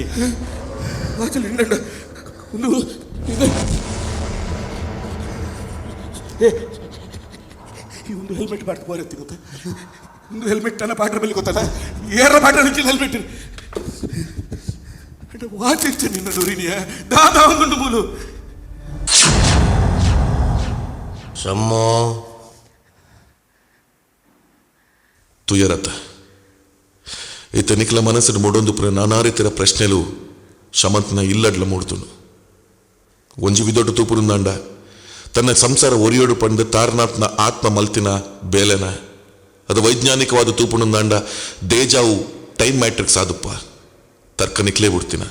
ವಾಚ್ ಎಂಡ ಒಂದು ಈ ಒಂದು ಹೆಲ್ಮೆಟ್ ಪಾಠ ಬೋರೆತ್ತಿ ಗೊತ್ತಾ ಒಂದು ಹೆಲ್ಮೆಟ್ ತನ್ನ ಪಾಠ ಮೇಲೆ ಗೊತ್ತಲ್ಲ ಏರ ಪಾಠ ಹೆಲ್ಮೆಟ್ అంటే ವಾಚ್ ಇಚ್ಚ ನಿನ್ನ ಡೊರಿನಿಯ ದಾದಾ ಒಂದು ಮೂಲು ಶಮ್ಮೋ ತುಯರತ ಇತ್ತ ನಿಖಲ ಮನಸ್ಸಿನ ಮೂಡೊಂದು ನಾನಾ ರೀತಿಯ ಪ್ರಶ್ನೆಲು ಶಮಂತನ ಇಲ್ಲಡ್ಲ ಮೂಡ್ತುನು ಒಂಜಿ ವಿದೊಡ್ಡ ತೂಪುರುಂದಾಂಡ ತನ್ನ ಸಂಸಾರ ಒರಿಯೋಡು ಪಂಡು ತಾರನಾಥ್ನ ಆತ್ಮ ಮಲ್ತಿನ ಬೇಲೆನ ಅದು ವೈಜ್ಞಾನಿಕವಾದ ತೂಪುಣಂದಾಂಡ ದೇಜಾವು ಟೈಮ್ ಮ್ಯಾಟ್ರಿಕ್ಸ್ ಆದುಪ್ಪ ತರ್ಕ ನಿಕ್ಲೇ ಬಿಡ್ತಿನ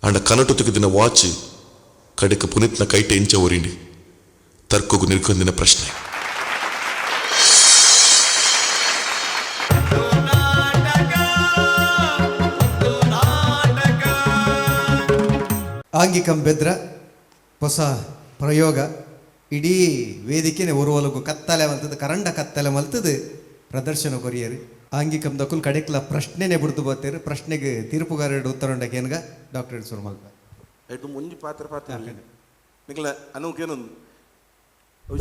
ಅಂಡ ಕನಟು ತುಕಿದಿನ ವಾಚ್ ಕಡೆಕ ಪುನಿತ್ನ ಕೈಟೆ ಇಂಚ ಒರಿಂಡಿ. ತರ್ಕೊಗು ನಿಲ್ಕೊಂದಿನ ಪ್ರಶ್ನೆ. ಆಂಗಿಕಂ ಬೆದ್ರ ಹೊಸ ಪ್ರಯೋಗ. ಇಡೀ ವೇದಿಕೆನೆ ಒರುವಲಗು ಕತ್ತಲೆ ಮಲ್ತದ, ಕರಂಡ ಕತ್ತಲೆ ಮಲ್ತದ ಪ್ರದರ್ಶನ ಕೊರಿಯರು. ಆಂಗಿಕಂ ದಕುಲ್ ಕಡೆಕ್ಲ ಪ್ರಶ್ನೆನೆ ಬಿಡ್ದು ಬರ್ತೀರಿ. ಪ್ರಶ್ನೆಗೆ ತೀರ್ಪುಗಾರರು ಉತ್ತರ ಉಂಡಕೇನ್ಗ ಡಾಕ್ಟರ್ ಸುರ್ಮಲ್ಪ. ಐಟು ಒಂಜಿ ಪಾತ್ರ ಪಾತ್ರ ನಿಕಲ ಅನೂಕೇನೊಂದು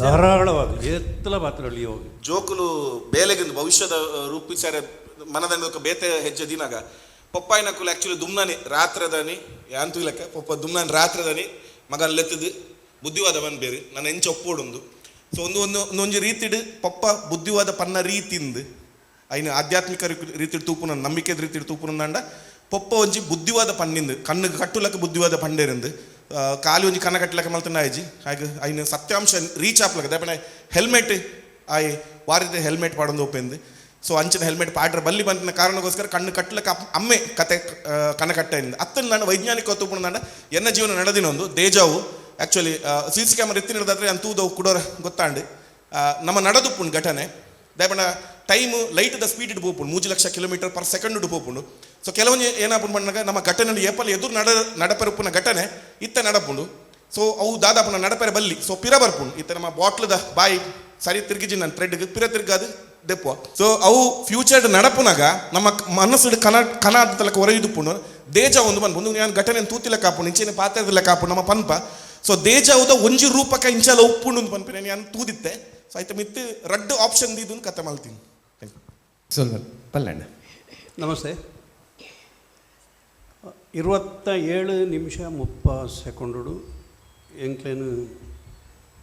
ಧಾರಾಳವಾದ ಎತ್ತಲ ಪಾತ್ರಗಳು ಯೋಗ. ಜೋಕುಲು ಬೇಲೆಗಿಂದು ಭವಿಷ್ಯದ ರೂಪಿಸಾರೆ ಮನದಂಡ ಬೇತೆ ಹೆಜ್ಜೆ ದಿನಾಗ ಪಪ್ಪಾಯಿನಕುಲು ಆ್ಯಕ್ಚುಲಿ ದುಮ್ನಾನಿ ರಾತ್ರೆದಾನಿ ಯಾಂತು ಇಲ್ಲಕ್ಕ ಪಪ್ಪ ದುಮ್ನಾನಿ ರಾತ್ರೆದಾನಿ ಮಗನ್ ಲೆತ್ತದು ಬುದ್ಧಿವಾದ ಬನ್ ಬೇರೆ ನನ್ನ ಎಂಚ ಒಪ್ಪೋಡುಂದು. ಸೊ ಒಂದು ಒಂದು ಒಂದೊಂಜಿ ರೀತಿಡ್ ಪಪ್ಪ ಬುದ್ಧಿವಾದ ಪನ್ನ ರೀತಿಂದು ಐನು ಆಧ್ಯಾತ್ಮಿಕ ರೀತಿಡ್ ತೂಪುನ ನಂಬಿಕೆದ ರೀತಿಡ್ ತೂಪುನಂದಾಂಡ ಪೊಪ್ಪ ಒಂಜಿ ಬುದ್ಧಿವಾದ ಪನ್ನಿಂದು ಕಣ್ಣು ಕಟ್ಟುಲಕ್ಕ ಬುದ್ಧಿವಾದ ಪಂಡೇರಿಂದು ಖಾಲಿ ಒಂಜಿ ಕನ್ನ ಕಟ್ಟಲಕ್ಕ ಮಲ್ತನ ಆಯ್ಜಿ ಹಾಗೆ ಐನು ಸತ್ಯಾಂಶ ರೀಚ್ ಆಪ್ಲಕ ದಾಪಣ ಹೆಲ್ಮೆಟ್ ಆಯ್ ವಾರಿದ ಹೆಲ್ಮೆಟ್ ಪಾಡೊಂದು ಒಪ್ಪೆಂದು. ಸೊ ಅಂಚಿನ ಹೆಲ್ಮೆಟ್ ಪಾಡ್ರ ಬಲ್ಲಿ ಬಂತಿನ ಕಾರಣಕ್ಕೋಸ್ಕರ ಕಣ್ಣು ಕಟ್ಟಲಕ್ಕ ಅಮ್ಮೆ ಕತೆ ಕನ್ನ ಕಟ್ಟ ಅತ್ತನ ನಾನು ವೈಜ್ಞಾನಿಕ ತೂಪುನಂದಾಂಡ ಎನ್ನ ಜೀವನ ನಡೆದಿನೊಂದು ದೇಜಾವು ಆ್ಯಕ್ಚುಲಿ ಸಿ ಸಿ ಕ್ಯಾಮರಾ ಎತ್ತಿನದಾದ್ರೆ ಅಂತ ತೂದವು ಕುಡೋರ ಗೊತ್ತಾಂಡು ನಮ್ಮ ನಡೆದುಪ್ಪುಂಡು ಘಟನೆ ದಾಪಣ ಟೈಮು ಲೈಟ್ದ ಸ್ಪೀಡ್ ಪೋಪುಂಡು 3 ಲಕ್ಷ ಕಿಲೋಮೀಟರ್ ಪರ್ ಸೆಕೆಂಡ್ ಪೋಪುಂಡು. ಸೊ ಕೆಲವೊಂದು ಏನಾಪುಂಡು ಪಣ್ಣಾಗ ನಮ್ಮ ಘಟನೆ ಏಪಲ್ ಎದುರು ನಡಪೆರುಪ್ಪುನ ಘಟನೆ ಇತ್ತ ನಡಪುಂಡು. ಸೊ ಅವು ದಾದಾಪುನ ನಡಪೆರೆ ಬಲ್ಲಿ ಸೊ ಪಿರ ಬರ್ಪುಂಡು ಇತ್ತ ನಮ್ಮ ಬಾಟ್ಲದ ಬಾಯಿ ಸರಿ ತಿರುಗಿಜಿ ನನ್ನ ಥ್ರೆಡ್ಗೆ ಪಿರ ತಿರ್ಗಾದು ದೆಪ್ಪುವ. ಸೊ ಅವು ಫ್ಯೂಚರ್ ನಡಪುನಾಗ ನಮ್ಮ ಮನಸ್ಸು ಕನ ಕನ ತಲಕ ಹೊರಗಿದುಪ್ಪುಂಡು ದೇಜ ಒಂದು ಬಂದು ನಾನು ಘಟನೆ ತೂತಿಲ ಕಾಪುಂಡು ಇಂಚಿನ ಪಾತ್ರದಲ್ಲ ಕಾಪುಂಡು ನಮ್ಮ ಪನ್ಪ. ಸೊ ದೇಜಾವುದ ಒಂಜಿ ರೂಪಕ ಇಂಚಲ ಉಪ್ಪುಂಡು ಪನ್ಪಿನ ನಾನು ತೂದಿತ್ತೆ. ಸೊ ಆಯ್ತು ಮಿತ್ತು ರಡ್ಡು ಆಪ್ಷನ್ ದೀದು ಕತೆ ಮಲ್ತೀನಿ. ಪಲ್ಲಣ್ಣ. ನಮಸ್ತೆ. 27 ನಿಮಿಷ 30 ಸೆಕೆಂಡು ಎಂಕ್ಲೇನು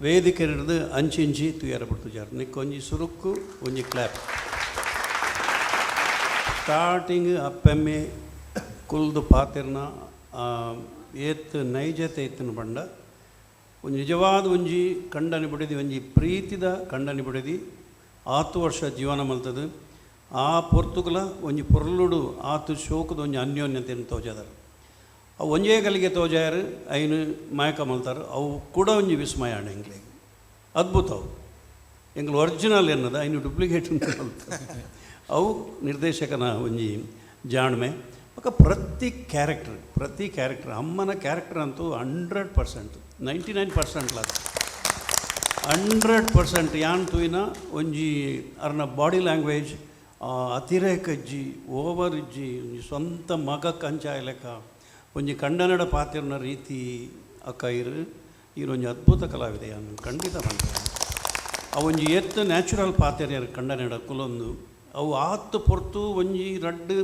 ವೇದಿಕೆ ಹಿಡಿದು ಅಂಚಿಂಚಿ ತುಯಾರ ಬಿಡ್ತು ನಿಕ್ಕೊಂಜಿ ಸುರುಕ್ಕು ಒಂಜಿ ಕ್ಲ್ಯಾಪ್. ಸ್ಟಾರ್ಟಿಂಗ್ ಅಪ್ಪೆಮ್ಮೆ ಕುಲ್ದು ಪಾತಿರ್ನ ಏತ್ ನೈಜತೆ ಇತ್ತಿನ ಬಂಡ ಒಂಜಿ ನಿಜವಾದ ಒಂಜಿ ಕಂಡನಿ ಬಿಡಿದಿ ಒಂಜಿ ಪ್ರೀತಿದ ಕಂಡನಿ ಬಿಡಿದಿ 10 ವರ್ಷ ಜೀವನ ಮಲ್ತದು ಆ ಪೊರ್ತುಗುಲ ಒಂಜಿ ಪೊರ್ಲುಡು ಆತು ಶೋಕದ ಒಂಜಿ ಅನ್ಯೋನ್ಯತೆಯನ್ನು ತೋಜಾದಾರ. ಅವು ಒಂಜೇ ಗಲಿಗೆ ತೋಜಾಯರು ಐನು ಮಯಕ ಮಲ್ತಾರ. ಅವು ಕೂಡ ಒಂಜಿ ವಿಸ್ಮಯ ಅಣ್ಣ ಎಂಗ್ಲಿಗೆ ಅದ್ಭುತ. ಅವು ಎಂಗ್ಲು ಒರಿಜಿನಲ್ ಎನ್ನದ ಐನು ಡೂಪ್ಲಿಕೇಟ್ ಮಲ್ತಾರೆ. ಅವು ನಿರ್ದೇಶಕನ ಒಂಜಿ ಜಾಣ್ಮೆ. ಬೊಕ ಪ್ರತಿ ಕ್ಯಾರೆಕ್ಟರ್ ಅಮ್ಮನ ಕ್ಯಾರೆಕ್ಟರ್ ಅಂತೂ 100% 99% 100% ಯಾನ್ ತೂಯಿನ ಒಂಜಿ ಅರ್ನ ಬಾಡಿ ಲ್ಯಾಂಗ್ವೇಜ್ ಅತಿರೇಕ ಇಜ್ಜಿ ಓವರ್ ಇಜ್ಜಿ ಒಂಜಿ ಸ್ವಂತ ಮಗ ಕಂಚಾಯ ಲೆಕ್ಕ ಒಂಜಿ ಕಂಡನಡ ಪಾತಿರ್ನ ರೀತಿ ಅಕ್ಕ ಇರು ಈರೊಂಜಿ ಅದ್ಭುತ ಕಲಾವಿದೆ ಯಾನ್ ಖಂಡಿತ ಪನ್ಪೆ. ಅವು ಒಂಜಿ ಎತ್ತು ನ್ಯಾಚುರಲ್ ಪಾತೆರ್ಯರ್ ಕಂಡನಡ ಕುಲೊಂದು ಅವು ಆತ್ ಪೊರ್ತು ಒಂಜಿ ರಡ್ಡ್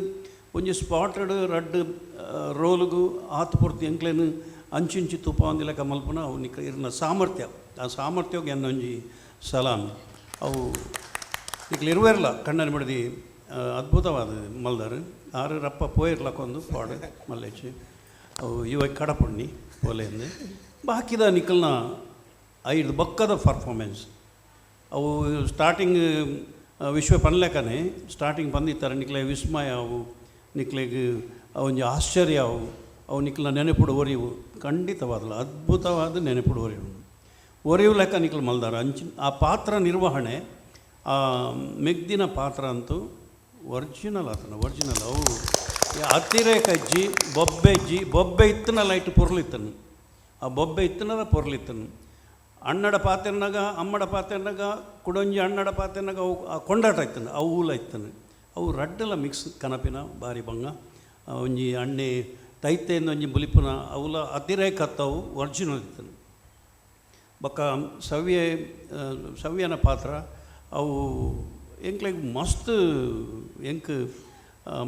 ಒಂಜಿ ಸ್ಪಾಟೆಡ್ ರಡ್ಡ್ ರೋಲ್ಗು ಆತ್ ಪೊರ್ತು ಎಂಕ್ಲೇನು ಅಂಚಿಂಚಿ ತುಪ್ಪ ಲೆಕ್ಕ ಮಲ್ಪುನ ಅವು ನಿಕ್ಕ ಇರ್ನ ಸಾಮರ್ಥ್ಯ. ಆ ಸಾಮರ್ಥ್ಯಗೆ ಎನ್ನೊಂಜಿ ಸಲಾಮ್. ಅವು ನಿಕ್ಲು ಇರುವೆರ್ಲ ಕಣ್ಣನ ಬಿಡದಿ ಅದ್ಭುತವಾದ ಮಲ್ದಾರು ಆರು ರಪ್ಪ ಪೋಯಿರ್ಲಕ್ಕೊಂದು ಪಾಡು ಮಲ್ಲೇಚಿ ಅವು ಇವಾಗ ಕಡಪುಣ್ಣಿ ಪೋಲೆಂದು ಬಾಕಿದ ನಿಕ್ಕಲ್ನ ಐದು ಬಕ್ಕದ ಪರ್ಫಾರ್ಮೆನ್ಸ್. ಅವು ಸ್ಟಾರ್ಟಿಂಗ್ ವಿಶ್ವ ಪನ್ಲೆಕ್ಕನೆ ಸ್ಟಾರ್ಟಿಂಗ್ ಬಂದಿತ್ತಾರೆ ನಿಕ್ಲೆ ವಿಸ್ಮಯ ಅವು ನಿಕ್ಲೆಗ್ ಒಂಜಿ ಆಶ್ಚರ್ಯ ಅವು ಅವು ನಿಕ್ಲ ನೆನಪುಡು ಒರಿವು ಖಂಡಿತವಾದಲ್ಲ ಅದ್ಭುತವಾದ ನೆನಪುಡು ಒರಿವು ಒರಿವು ಲೆಕ್ಕ ನಿಕ್ಲು ಮಲ್ದಾರ ಅಂಚಿನ ಆ ಪಾತ್ರ ನಿರ್ವಹಣೆ ಆ ಮೆಗ್ದಿನ ಪಾತ್ರ ಅಂತೂ ಒರಿಜಿನಲ್ ಆತನ ಒರಿಜಿನಲ್. ಅವು ಅತಿರೇಕ ಅಜ್ಜಿ ಬೊಬ್ಬೆ ಅಜ್ಜಿ ಬೊಬ್ಬೆ ಇತ್ತನ ಲೈಟ್ ಪೊರ್ಲಿತ್ತನು ಆ ಬೊಬ್ಬೆ ಇತ್ತನದ ಪೊರ್ಲಿತ್ತನು ಅಣ್ಣಡ ಪಾತೆರ್ನಾಗ ಅಮ್ಮಡ ಪಾತೆರ್ನಾಗ ಕುಡೊಂಜಿ ಅಣ್ಣಡ ಪಾತೆರ್ನಾಗ ಅವು ಆ ಕೊಂಡಾಟ ಇತ್ತನು ಅವು ಊಲ ಇತ್ತನು ಅವು ರಡ್ಡಲ ಮಿಕ್ಸ್ ಕನಪಿನ ಬಾರಿ ಬಂಗ ಒಂಜಿ ಅಣ್ಣೆ ತೈತೆಯಿಂದ ಒಂಜಿ ಬುಲಿಪುನ ಅವುಲ ಅತಿರೇಕ ಅತ್ತವು ಒರಿಜಿನಲ್ ಇತ್ತನು. ಬೊಕ್ಕ ಸವ್ಯ ಸವ್ಯನ ಪಾತ್ರ ಅವು ಎಂಕ್ಲೆಗ್ ಮಸ್ತ್ ಎಂಕ್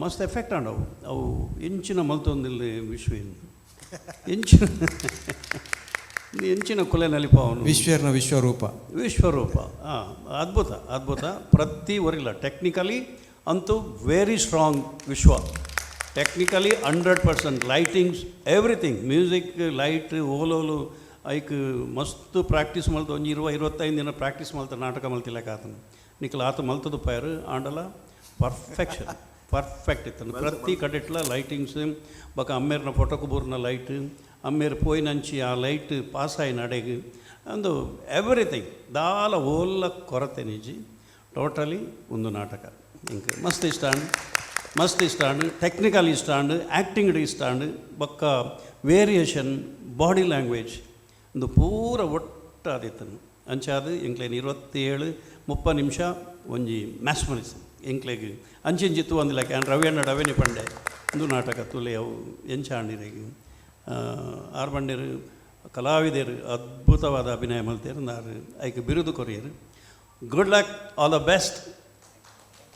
ಮಸ್ತ್ ಎಫೆಕ್ಟ್ ಆಂಡವು ಅವು ಎಂಚಿನ ಮಲ್ತೊಂದಿಲ್ಲ ವಿಶ್ವ ಎಂಚಿನ ಎಂಚಿನ ಕುಲೆ ನಲಿಪ ಅವನು ವಿಶ್ವರ್ನ ವಿಶ್ವರೂಪ ವಿಶ್ವರೂಪ. ಹಾಂ, ಅದ್ಭುತ ಅದ್ಭುತ. ಪ್ರತಿ ಒರಿಲ್ಲ ಟೆಕ್ನಿಕಲಿ ಅಂತೂ very strong Vishwa. Technically 100% lightings everything music light ಓಲೋಲು ಐಕ್ ಮಸ್ತ್ ಪ್ರಾಕ್ಟೀಸ್ ಮಲ್ತ ಒಂಜಿ 20-25 ದಿನ ಪ್ರಾಕ್ಟೀಸ್ ಮಲ್ತ ನಾಟಕ ಮಲ್ತಿಲ್ಲಕ ಆತನು ನಿಕ್ಲ ಆತ ಮಲ್ತದ ಪೈರು ಆಂಡಲ ಪರ್ಫೆಕ್ಷನ್ ಪರ್ಫೆಕ್ಟ್ ಇತ್ತನು. ಪ್ರತಿ ಕಡೆಟ್ಲ ಲೈಟಿಂಗ್ಸ್ ಬೊಕ ಅಮ್ಮೇರ್ನ ಫೋಟೋకు ಬೂರ್ನ ಲೈಟ್ ಅಮ್ಮೇರ್ ಪೋಯಿನಂಚಿ ಆ ಲೈಟ್ ಪಾಸ್ ಆಯಿನ ಅಡೆಗ್ ಅಂದು ಎವ್ರಿಥಿಂಗ್ ದಾಲ ಓಲ್ಲ ಕೊರತೆ ನಿಜಿ ಟೋಟಲಿ ಒಂದು ನಾಟಕ ಇಂಕ್ ಮಸ್ತ್ ಇಷ್ಟ ಆಂಡ್, ಮಸ್ತ್ ಇಷ್ಟ ಆಂಡ್, ಟೆಕ್ನಿಕಲ್ ಇಷ್ಟ ಆಂಡ್, ಆ್ಯಕ್ಟಿಂಗ್ ಇಷ್ಟ ಆಂಡ್, ಬೊಕ್ಕ ವೇರಿಯೇಷನ್ ಬಾಡಿ ಲ್ಯಾಂಗ್ವೇಜ್ ಒಂದು ಪೂರ ಒಟ್ಟಾದಿತ್ತನು ಅಂಚಾದ ಎಂಕ್ಲೇನ್ 27 30 ನಿಮಿಷ ಒಂಜಿ ಮ್ಯಾಸ್ಮರಿಸಮ್ ಎಂಕ್ಲೆಗ್ ಅಂಚಿಂಚಿತ್ತು ಒಂದಿಲಕ್ಕೆ ಆ್ಯಂಡ್ ರವಿ ಅಣ್ಣ ಅವೇನೆ ಪಂಡೆ ಒಂದು ನಾಟಕ ತುಲೆ ಅವು ಎಂಚಾಂಡಿರೆಗ್ ಆರ್ ಬಂಡೇರು ಕಲಾವಿದರು ಅದ್ಭುತವಾದ ಅಭಿನಯ ಮಲ್ತೇರು ನಾರು ಐಕ್ ಬಿರುದು courier. Good luck, all the best.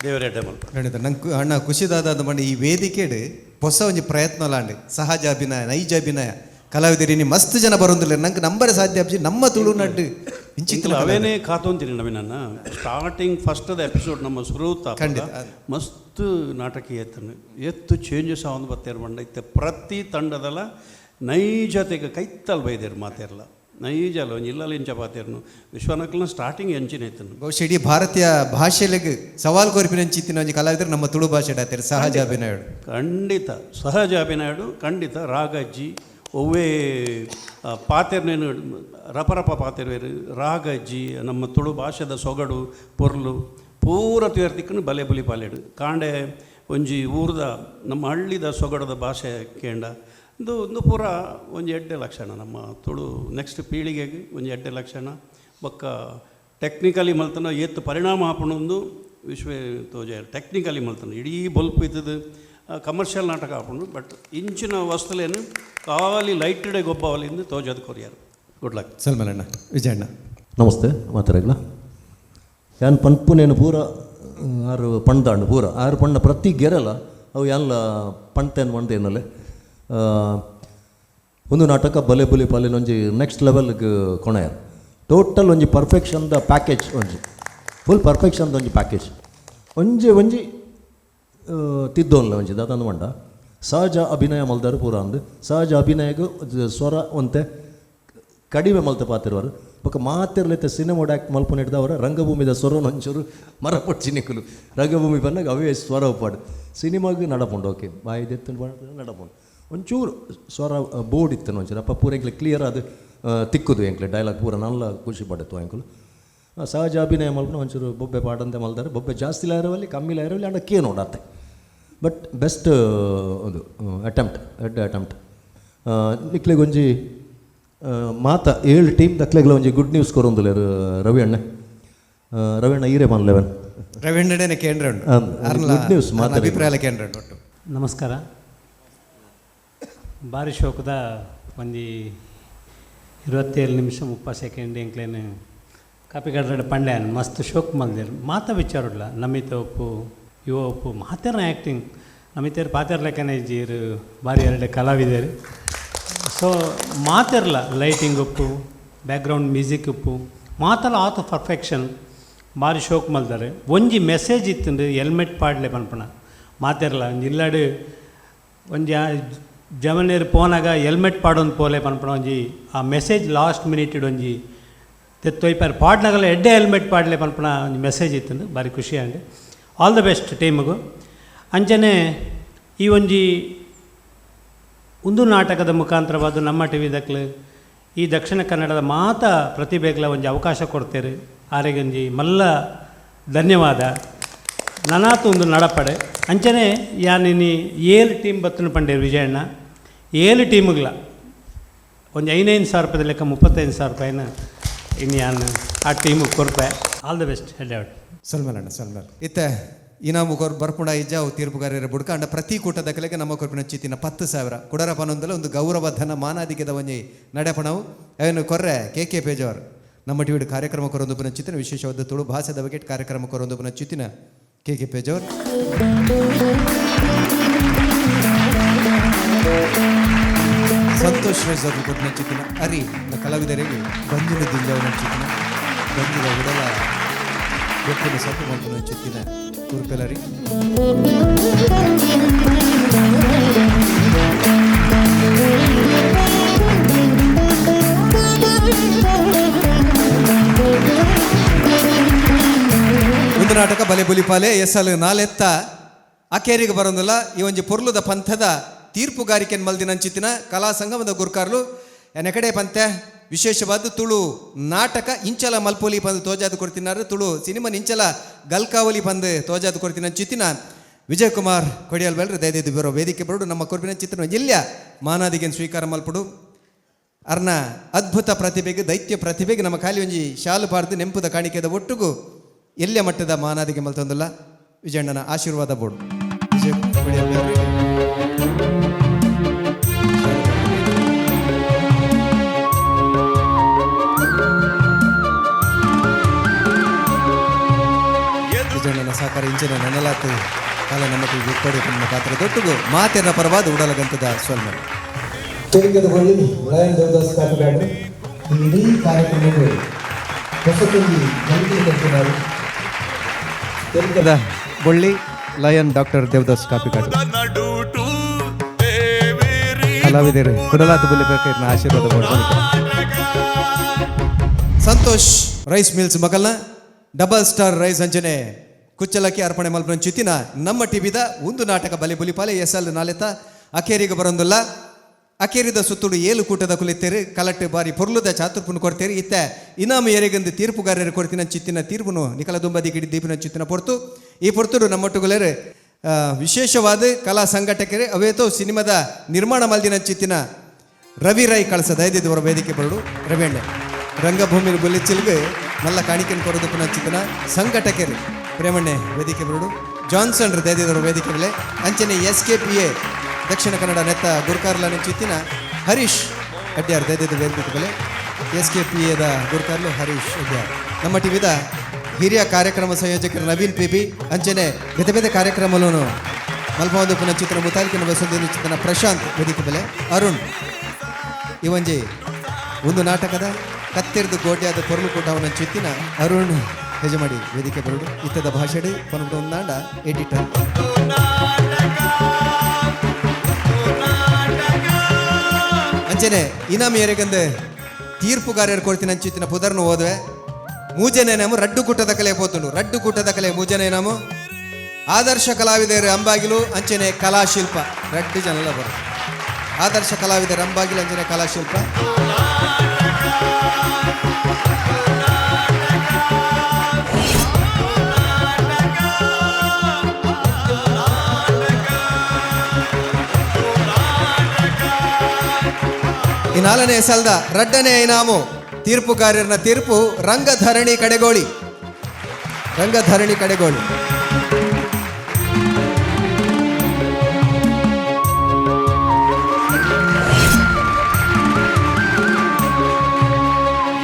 ದೇವರೆಡ್ಡೆ ಮಲ್ಪ ಖಂಡಿತ ನಂಗೆ ಅಣ್ಣ ಖುಷಿದಾದ ಮಂಡಿ ಈ ವೇದಿಕೆಡ್ ಹೊಸ ಒಂಜಿ ಪ್ರಯತ್ನ ಲಾಂಡ್ ಸಹಜ ಅಭಿನಯ ನೈಜ ಅಭಿನಯ ಕಲಾವಿದರಿ ನೀ ಮಸ್ತ್ ಜನ ಬರೋದಿಲ್ಲ ನಂಗೆ ನಂಬರ್ ಸಾಧ್ಯ ಅಬ್ಜಿ ನಮ್ಮ ತುಳುನಾಡು ಇಂಚಿತ್ತಿನ ಅವೇನೇ ಕಾತೊಂತೀನಿ ನವೀನನ್ನ ಸ್ಟಾರ್ಟಿಂಗ್ ಫಸ್ಟ್ ಎಪಿಸೋಡ್ ನಮ್ಮ ಸುರೂತ ಖಂಡಿತ. ಮಸ್ತ್ ನಾಟಕೀಯ ಎತ್ತನು ಎತ್ತು ಚೇಂಜಸ್ ಆವೊಂದು ಬತ್ತೇರು ಬಂಡ ಇತ್ತೆ ಪ್ರತಿ ತಂಡದಲ್ಲ ನೈಜತೆಗೆ ಕೈತಲ್ ಬೈದೇರು ಮಾತೇರ್ಲ ನೈಜ ಅಲ್ಲ ಒಂಜಿ ಇಲ್ಲಲ್ಲಿ ಇಂಚ ಪಾತೇರ್ನು ವಿಶ್ವನಕ್ಲನ ಸ್ಟಾರ್ಟಿಂಗ್ ಎಂಚಿನ ಎತ್ತನು ಬಹುಶಃ ಇಡೀ ಭಾರತೀಯ ಭಾಷೆಲೆಗ್ ಸವಾಲ್ ಕೊರ್ಪಿನ ಅಂಚಿತ್ತಿನ ಒಂಜಿ ಕಲಾವಿದರು ನಮ್ಮ ತುಳು ಭಾಷೆ ಆತೇರು ಸಹಜ ಅಭಿನಯ ಖಂಡಿತ ಸಹಜ ಅಭಿನಯಡು ಖಂಡಿತ ರಾಗಜ್ಜಿ ಒವ್ವೇ ಪಾತೆರ್ನೇನು ರಪರಪ ಪಾತೆರ್ವೇರು ರಾಗಜ್ಜಿ ನಮ್ಮ ತುಳು ಭಾಷೆದ ಸೊಗಡು ಪೊರ್ಲು ಪೂರ ತುಯರ್ತಿಕ್ಕನು ಬಲೆ ಬುಲಿ ಪಾಲೇಡು ಕಾಂಡೆ ಒಂಜಿ ಊರ್ದ ನಮ್ಮ ಹಳ್ಳಿದ ಸೊಗಡದ ಭಾಷೆ ಕೇಂಡ ಇಂದು ಒಂದು ಪೂರ ಒಂಜಿ ಎಡ್ಡೆ ಲಕ್ಷಣ ನಮ್ಮ ತುಳು ನೆಕ್ಸ್ಟ್ ಪೀಳಿಗೆಗೆ ಒಂಜಿ ಎಡ್ಡೆ ಲಕ್ಷಣ ಬೊಕ್ಕ ಟೆಕ್ನಿಕಲಿ ಮಲ್ತನ ಏತ್ ಪರಿಣಾಮ ಆಪುಂಡು ವಿಶ್ವ ತೋಜ ಟೆಕ್ನಿಕಲಿ ಮಲ್ತನ ಇಡೀ ಬೊಲ್ಪು ಇತ್ತದು ಕಮರ್ಷಿಯಲ್ ನಾಟಕ ಆಪುಂಡು ಬಟ್ ಇಂಚಿನ ವಸ್ತುಲೇನು ಖಾಲಿ ಲೈಟೆಡ್ ಗೊಬ್ಬವಲಿಂದ ತೋಜದ ಕೊರಿಯರ್. Good luck. ಸಲ್ಮಲಣ್ಣ ವಿಜಯಣ್ಣ ನಮಸ್ತೆ ಮಾತಾಡಗ್ಲ ಯಾನ್ ಪನ್ಪುನೇನು ಪೂರ ಆರು ಪಂಡ್ದಾಂಡು ಪೂರ ಆರು ಪಣ್ಣ ಪ್ರತಿ ಗೆರಲ ಅವು ಯಾನ್ಲ ಪಣ್ತೇನು ಪಂಡ್ತೇನಲ್ಲೇ ಒಂದು ನಾಟಕ ಬಲೆ ಬುಲಿ ಪಾಲಿನ ಒಂಜಿ ನೆಕ್ಸ್ಟ್ ಲೆವೆಲ್ಗೆ ಕೊಣೆಯರ್ ಟೋಟಲ್ ಒಂಜಿ ಪರ್ಫೆಕ್ಷನ್ the package ಒಂಜಿ ಫುಲ್ ಪರ್ಫೆಕ್ಷನ್ ಒಂಜಿ ಪ್ಯಾಕೇಜ್ ಒಂಜಿ ಒಂಜಿ ತಿದ್ದೋನ್ಲ ಒಂಜಿ ದಾತಂದು ಮಂಡ ಸಹಜ ಅಭಿನಯ ಮಲ್ದಾರು ಪೂರ ಅಂದು ಸಹಜ ಅಭಿನಯಗೂ ಸ್ವರ ಒಂತೆ ಕಡಿಮೆ ಮಲ್ತ ಪಾತಿರುವರು ಬೊಕ್ಕ ಮಾತಿರ್ಲೈತೆ ಸಿನಿಮಾ ಆ್ಯಕ್ಟ್ ಮಲ್ಪುನ ಹಿಡ್ದವರ ರಂಗಭೂಮಿದ ಸ್ವರನ ಒಂಚೂರು ಮರ ಪೊಡ್ಚಿ ನಿಕ್ಕಲು ರಂಗಭೂಮಿ ಬಂದಾಗ ಅವೇ ಸ್ವರ ಉಪ್ಪಾಡು ಸಿನಿಮಾಗೆ ನಡಪುಂಡು ಓಕೆ ಬಾಯಿದೆತ್ತು ನಡಪುಂಡು ಒಂಚೂರು ಸ್ವರ ಬೋರ್ಡ್ ಇತ್ತು ಒಂಚೂರು ಅಪ್ಪ ಪೂರ ಎಂಕ್ಲೆ ಕ್ಲಿಯರ್ ಅದು ತಿಕ್ಕುದು ಎಂಕ್ಲೆ ಡೈಲಾಗ್ ಪೂರ ನಲ್ಲ ಖುಷಿ ಪಡುತ್ತು ಎಂಕುಲು ಸಹಜ ಅಭಿನಯ ಮಲ್ಪುನ ಒಂಚೂರು ಬೊಬ್ಬೆ ಪಾಡಂತೆ ಮಲ್ದಾರೆ ಬೊಬ್ಬೆ ಜಾಸ್ತಿ ಇರವಲ್ಲಿ ಕಮ್ಮಿ ಇರವಲ್ಲಿ ಅಂಡ ಕೇ ನೋಡತ್ತೆ ಬಟ್ ಬೆಸ್ಟ್ ಒಂದು ಅಟೆಂಪ್ಟ್ ಎಡ್ಡೆ ಅಟೆಂಪ್ಟ್ ನಿಕ್ಲೆಗ್ ಒಂಜಿ ಮಾತ 7 ಟೀಮ್ ದಕ್ಲೆಗ್ಲ ಒಂಜಿ ಗುಡ್ ನ್ಯೂಸ್ ಕೊರೊಂದುಲ್ಲೆರ್ ರವಿ ಅಣ್ಣ ರವಿ ಅಣ್ಣ ಈರೆ ಪನ್ಲೆವನ್ ರವಿ ಅಣ್ಣನೇ ಕೇಂದ್ರ ಗುಡ್ ನ್ಯೂಸ್ ಮಾತ ಅಭಿಪ್ರಾಯ ಕೇಂದ್ರ ಒಟ್ಟು. ನಮಸ್ಕಾರ. ಬಾರಿ ಶೋಕದ ಒಂಜಿ 27 ನಿಮಿಷ 30 ಸೆಕೆಂಡ್ ಎಂಕ್ಲೇನು ಕಾಪಿಕಾಡ್ರೆಡ್ ಪಂಡ್ಯಾನ್ ಮಸ್ತ್ ಶೋಕ್ ಮಲ್ದೇರು ಮಾತ ವಿಚಾರಡ್ಲ ನಮಿತ ಒಪ್ಪು ಯುವ ಒಪ್ಪು ಮಾತೇರ್ನ ಆ್ಯಕ್ಟಿಂಗ್ ನಮಿತೇರು ಪಾತೆರ್ಲೆಕ್ಕನೆ ಇಜ್ಜೀರು ಬಾರಿ ಎರಡು ಕಲಾವಿದರು ಸೊ ಮಾತೆರ್ಲ ಲೈಟಿಂಗ್ ಉಪ್ಪು ಬ್ಯಾಕ್ಗ್ರೌಂಡ್ ಮ್ಯೂಸಿಕ್ ಉಪ್ಪು ಮಾತಲ್ಲ ಆತ ಪರ್ಫೆಕ್ಷನ್ ಬಾರಿ ಶೋಕ್ ಮಲ್ದಾರೆ ಒಂಜಿ ಮೆಸೇಜ್ ಇತ್ತಂದ್ರೆ ಹೆಲ್ಮೆಟ್ ಪಾಡ್ಲೆ ಪನ್ಪಣ ಮಾತೆರ್ಲ ಒಂಜಿ ಇಲ್ಲಾಡು ಒಂಜಿ ಜವನೇರು ಪೋನಾಗ ಹೆಲ್ಮೆಟ್ ಪಾಡೊಂದು ಪೋಲೆ ಪನ್ಪಣ ಒಂಜಿ ಆ ಮೆಸೇಜ್ ಲಾಸ್ಟ್ ಮಿನಿಟ್ ಒಂಜಿ ತೆತ್ತೊಯ್ಪಾರು ಪಾಡ್ನಾಗಲ್ಲ ಎಡ್ಡೆ ಹೆಲ್ಮೆಟ್ ಪಾಡ್ಲೆ ಪನ್ಪಣ ಒಂಜಿ ಮೆಸೇಜ್ ಇತ್ತಂದು ಭಾರಿ ಖುಷಿ and all the best ಟೀಮ್ಗೂ. ಅಂಚನೆ ಈ ಒಂಜಿ ಒಂದು ನಾಟಕದ ಮುಖಾಂತರವಾದ ನಮ್ಮ ಟಿ ವಿ ದಕ್ಲು ಈ ದಕ್ಷಿಣ ಕನ್ನಡದ ಮಾತ ಪ್ರತಿಭೆಗಳ ಒಂಜಿ ಅವಕಾಶ ಕೊಡ್ತೇವೆ ಆರೆಗೊಂಜಿ ಮಲ್ಲ ಧನ್ಯವಾದ. ನನಾತು ಒಂದು ನಡಪಡೆ ಅಂಚನೆ ಯಾನಿನಿ 7 ಟೀಮ್ ಬತ್ತನ ಪಂಡೇರು ವಿಜಯಣ್ಣ 7 ಟೀಮ್ಗಳ ಒಂದು 5,000 ರೂಪಾಯಿದ ಲೆಕ್ಕ 35,000 ರೂಪಾಯಿನ ಇನ್ನು ಯಾನು ಆ ಟೀಮಿಗೆ ಕೊರ್ಪೆ. ಆಲ್ the best head out. ಸಲ್ಮಲಣ್ಣ ಸಲ್ಮಲ್ ಇತ್ತೆ ಇನಾಮು ಕೊರ್ ಬರ್ಪುಣ ಇಜ್ಜಾವು ತೀರ್ಪುಗಾರರ ಬುಡ್ಕ ಅಂಡ ಪ್ರತಿ ಕೂಟದ ಕಲೆಗೆ ನಮ್ಮ ಕೊರ್ಪಿನ ಚಿತ್ತಿನ 10,000 ಕುಡರ ಪನೊಂದಲ ಒಂದು ಗೌರವ ಧನ ಮಾನಾದಿಗೆದ ಒಂಜಿ ನಡೆಪಣವು ಅವನು ಕೊರ್ರೆ ಕೆ ಕೆ ಪೇಜವರ್ ನಮ್ಮ ಟಿವಿ ಕಾರ್ಯಕ್ರಮ ಕೊರೊಂದು ಪುನ ಚಿತ್ತಿನ ವಿಶೇಷವಾದ ತುಳು ಭಾಷೆದ ಬಗ್ಗೆ ಕಾರ್ಯಕ್ರಮ ಕೊರೊಂದು ಪುನ ಚಿತ್ತಿನ ಕೆ ಕೆ ಪೇಜವರ್. ಸಂತೋಷ್ ರೈಸ್ ಅವರು ಕೊಟ್ಟಿನ ಚಿತ್ತಿನ ಅರಿ ಕಲಾವಿದರಿಗೆ ಬಂಜಿನ ದಿಂಜವನ ಚಿತ್ತಿನ ಬಂಜಿನ ಉಡಲ ಗೊತ್ತಿನ ಸೊಪ್ಪು ಮಲ್ಪುನ ಚಿತ್ತಿನ ಕುರ್ಪೆಲರಿ. ಒಂದು ನಾಟಕ ಬಲೆ ಬುಲಿಪಾಲೆ ಎಸಲು ನಾಲೆತ್ತ ಅಕೇರಿಗೆ ಬರೋದಿಲ್ಲ ಈ ಒಂಜಿ ಪೊರ್ಲುದ ಪಂಥದ ತೀರ್ಪುಗಾರಿಕೆನ್ ಮಲ್ದಿನ ಅಂಚಿತ್ತಿನ ಕಲಾ ಸಂಗಮದ ಗುರ್ಕಾರ್ಲು ಎನೆಕಡೆ ಪಂತೆ ವಿಶೇಷವಾದ ತುಳು ನಾಟಕ ಇಂಚಲ ಮಲ್ಪೊಲಿ ಪಂದ್ ತೋಜಾದ ಕೊಡ್ತಿನಾರು, ತುಳು ಸಿನಿಮಾ ಇಂಚಲ ಗಲ್ಕಾವಲಿ ಪಂದ್ ತೋಜಾದ ಕೊಡ್ತಿನ ಚಿತ್ತಿನ ವಿಜಯ್ ಕುಮಾರ್ ಕೊಡಿಯಲ್ ಬೆಲ್ರು ದಯದಿದ್ದು ಬರೋ ವೇದಿಕೆ ಬರೋಡು ನಮ್ಮ ಕೊರ್ಪಿನ ಚಿತ್ರನ ಜಿಲ್ಲೆಯ ಮಾನಾದಿಗೆನ್ ಸ್ವೀಕಾರ ಮಲ್ಪಡು. ಅರ್ನ ಅದ್ಭುತ ಪ್ರತಿಭೆಗೆ, ದೈತ್ಯ ಪ್ರತಿಭೆಗೆ ನಮ್ಮ ಖಾಲಿ ಒಂಜಿ ಶಾಲು ಪಾರ್ದು ನೆಂಪುದ ಕಾಣಿಕೆದ ಒಟ್ಟುಗು ಎಲ್ಲೆ ಮಟ್ಟದ ಮಾನಾದಿಗೆ ಮಲ್ತೊಂದುಲ್ಲ ವಿಜಯಣ್ಣನ ಆಶೀರ್ವಾದ ಬೋರ್ಡು. ವಿಜಯ್ ಕೊಡಿಯಲ್ ಬೆಲ್ರು. ವಿಜಯಣ್ಣನ ಸಹಕಾರ ಇಂಚಿನ ನನ್ನಲಾತು ಕಾಲ ನಮ್ಮಕ್ಕೆ ಉಪ್ಪಡಿ ನಮ್ಮ ಪಾತ್ರ ದೊಟ್ಟುಗು ಮಾತಿನ ಪರವಾದ ಉಡಲಗಂತದ ಸೊಲ್ಮೆ. ತೆಲುಗದ ಬಳ್ಳಿ ಲಯನ್ ದೇವದಾಸ್ ಕಾಪಿಗಾಡು ಈ ಇಡೀ ಕಾರ್ಯಕ್ರಮಕ್ಕೆ ಹೊಸತೊಂದು ನಂಬಿಕೆ ಕೊಡ್ತಿದ್ದಾರೆ. ತೆಲುಗದ ಬಳ್ಳಿ ಲಯನ್ ಡಾಕ್ಟರ್ ದೇವದಾಸ್ ಕಾಪಿಕಾಡು ಕಲಾವಿದರು ಕುಡಲಾತು ಬುಲಿಬೇಕಾಗಿನ ಆಶೀರ್ವಾದ ಮಾಡ್ಕೊಂಡು. ಸಂತೋಷ್ ರೈಸ್ ಮಿಲ್ಸ್ ಮಗಲ್ನ ಡಬಲ್ ಸ್ಟಾರ್ ರೈಸ್ ಅಂಜನೆ ಕುಚ್ಚಲಕ್ಕಿ ಅರ್ಪಣೆ ಮಲ್ಪನ ಚಿತ್ತಿನ ನಮ್ಮ ಟಿವಿದ ಒಂದು ನಾಟಕ ಬಲಿ ಬುಲಿಪಾಲೆ ಎಸ್ ಎಲ್ ನಾಲೆತ ಅಕೇರಿಗೆ ಬರೋಂದಿಲ್ಲ. ಅಕೇರಿದ ಸುತ್ತುಡು ಏಳು ಕೂಟದ ಕುಲಿತೇರು ಕಲಟ್ಟು ಬಾರಿ ಪೊರ್ಲುದ ಚಾತುರ್ಪುನು ಕೊಡ್ತೇರು. ಇತ್ತ ಇನಾಮ ಎರೆಗಂದು ತೀರ್ಪುಗಾರರು ಕೊಡ್ತಿನ ಚಿತ್ತಿನ ತೀರ್ಪುನು ನಿಕಲ ದುಂಬದಿ ಗಿಡಿ ದೀಪಿನ ಚಿತ್ತಿನ ಪೊರ್ತು ಈ ಪೊರ್ತುಡು ನಮ್ಮೊಟ್ಟುಗುಲೇರು ವಿಶೇಷವಾದ ಕಲಾ ಸಂಘಟಕರೇ ಅವೇತೋ ಸಿನಿಮಾದ ನಿರ್ಮಾಣ ಮಲ್ದಿನ ಚಿತ್ತಿನ ರವಿ ರೈ ಕಳಸ ದಯದಿದ್ದವರ ವೇದಿಕೆ ಬರಡು. ರವಿಯಣ್ಣ ರಂಗಭೂಮಿ ಬುಲಿಚಿಲ್ಗೆ ಮಲ್ಲ ಕಾಣಿಕೆಯನ್ನು ಕೊಡೋದು ಪುನಃ ಚಿತ್ತಿನ ಸಂಘಟಕರು ಪ್ರೇಮಣ್ಣೆ ವೇದಿಕೆ ಬರಡು. ಜಾನ್ಸನ್ ದಯದಿದ್ದವರ ವೇದಿಕೆ ಮೇಲೆ ಅಂಚನೆ ಎಸ್ ಕೆ ಪಿ ಎ ದಕ್ಷಿಣ ಕನ್ನಡ ನೆತ್ತ ಗುರ್ಕಾರ್ಲ ಚಿತ್ತಿನ ಹರೀಶ್ ಅಡ್ಯಾರ್ ದಯದಿದ್ದ ವೇದಿಕೆ ಮೇಲೆ ಎಸ್ ಕೆ ಪಿ ಎದ ಗುರ್ಕಾರ್ಲು ಹರೀಶ್ ಅಡ್ಯಾರ್. ನಮ್ಮ ಟಿವಿದ ಹಿರಿಯ ಕಾರ್ಯಕ್ರಮ ಸಂಯೋಜಕರು ನವೀನ್ ಪಿ ಬಿ ಅಂಚನೆ ಬೇತೆ ಬೇತೆ ಕಾರ್ಯಕ್ರಮలను ಮಲ್ಪವಂದು ಪುನಃ ಚಿತ್ರ ಮುತಾಲಿಕಿನ ಬಸವಂದಿನ ಚಿತ್ರನ ಪ್ರಶಾಂತ್ ವೇದಿಕೆ ಬೆಲೆ. ಅರುಣ್ ಇವಂಜಿ ಒಂದು ನಾಟಕದ ಕತ್ತೆರ್ದು ಗೋಡ್ಯಾದ ಪೊರ್ಲು ಕೂಟವನ ಚಿತ್ತಿನ ಅರುಣ್ ಹೆಜಮಾಡಿ ವೇದಿಕೆ ಬರುಡು. ಇತ್ತದ ಭಾಷೆಡು ಪನಪುಂದಾಂಡ ಎಡಿಟರ್. ಅಂಚನೆ ಇನಾಮ್ ಏರೆಗಂದು ತೀರ್ಪುಗಾರರು ಕೊಡ್ತೀನಿ ಅಂಚಿತ್ತಿನ ಪುದರ್ನು ಹೋದ್ವೆ. ಮೂಜನೆ ನಾಮು ರಡ್ಡು ಕೂಟದ ಕಲೆ ಪೋತುಂಡು. ರಡ್ಡು ಕೂಟದ ಕಲೆ ಮೂಜನೆ ನಾಮು ಆದರ್ಶ ಕಲಾವಿದರು ಅಂಬಾಗಿಲು ಅಂಚನೆ ಕಲಾಶಿಲ್ಪ ರಡ್ಡು ಜನಲ ಬರು. ಆದರ್ಶ ಕಲಾವಿದರು ಅಂಬಾಗಿಲು ಅಂಚನೆ ಕಲಾಶಿಲ್ಪ. ಈ ನಾಲ್ನೇ ಸಲ್ದ ರಡ್ಡನೇ ಇನಾಮು ತೀರ್ಪುಗಾರರ ತೀರ್ಪು ರಂಗಧರಣಿ ಕಡೆಗೋಳಿ. ರಂಗಧರಣಿ ಕಡೆಗೋಳಿ.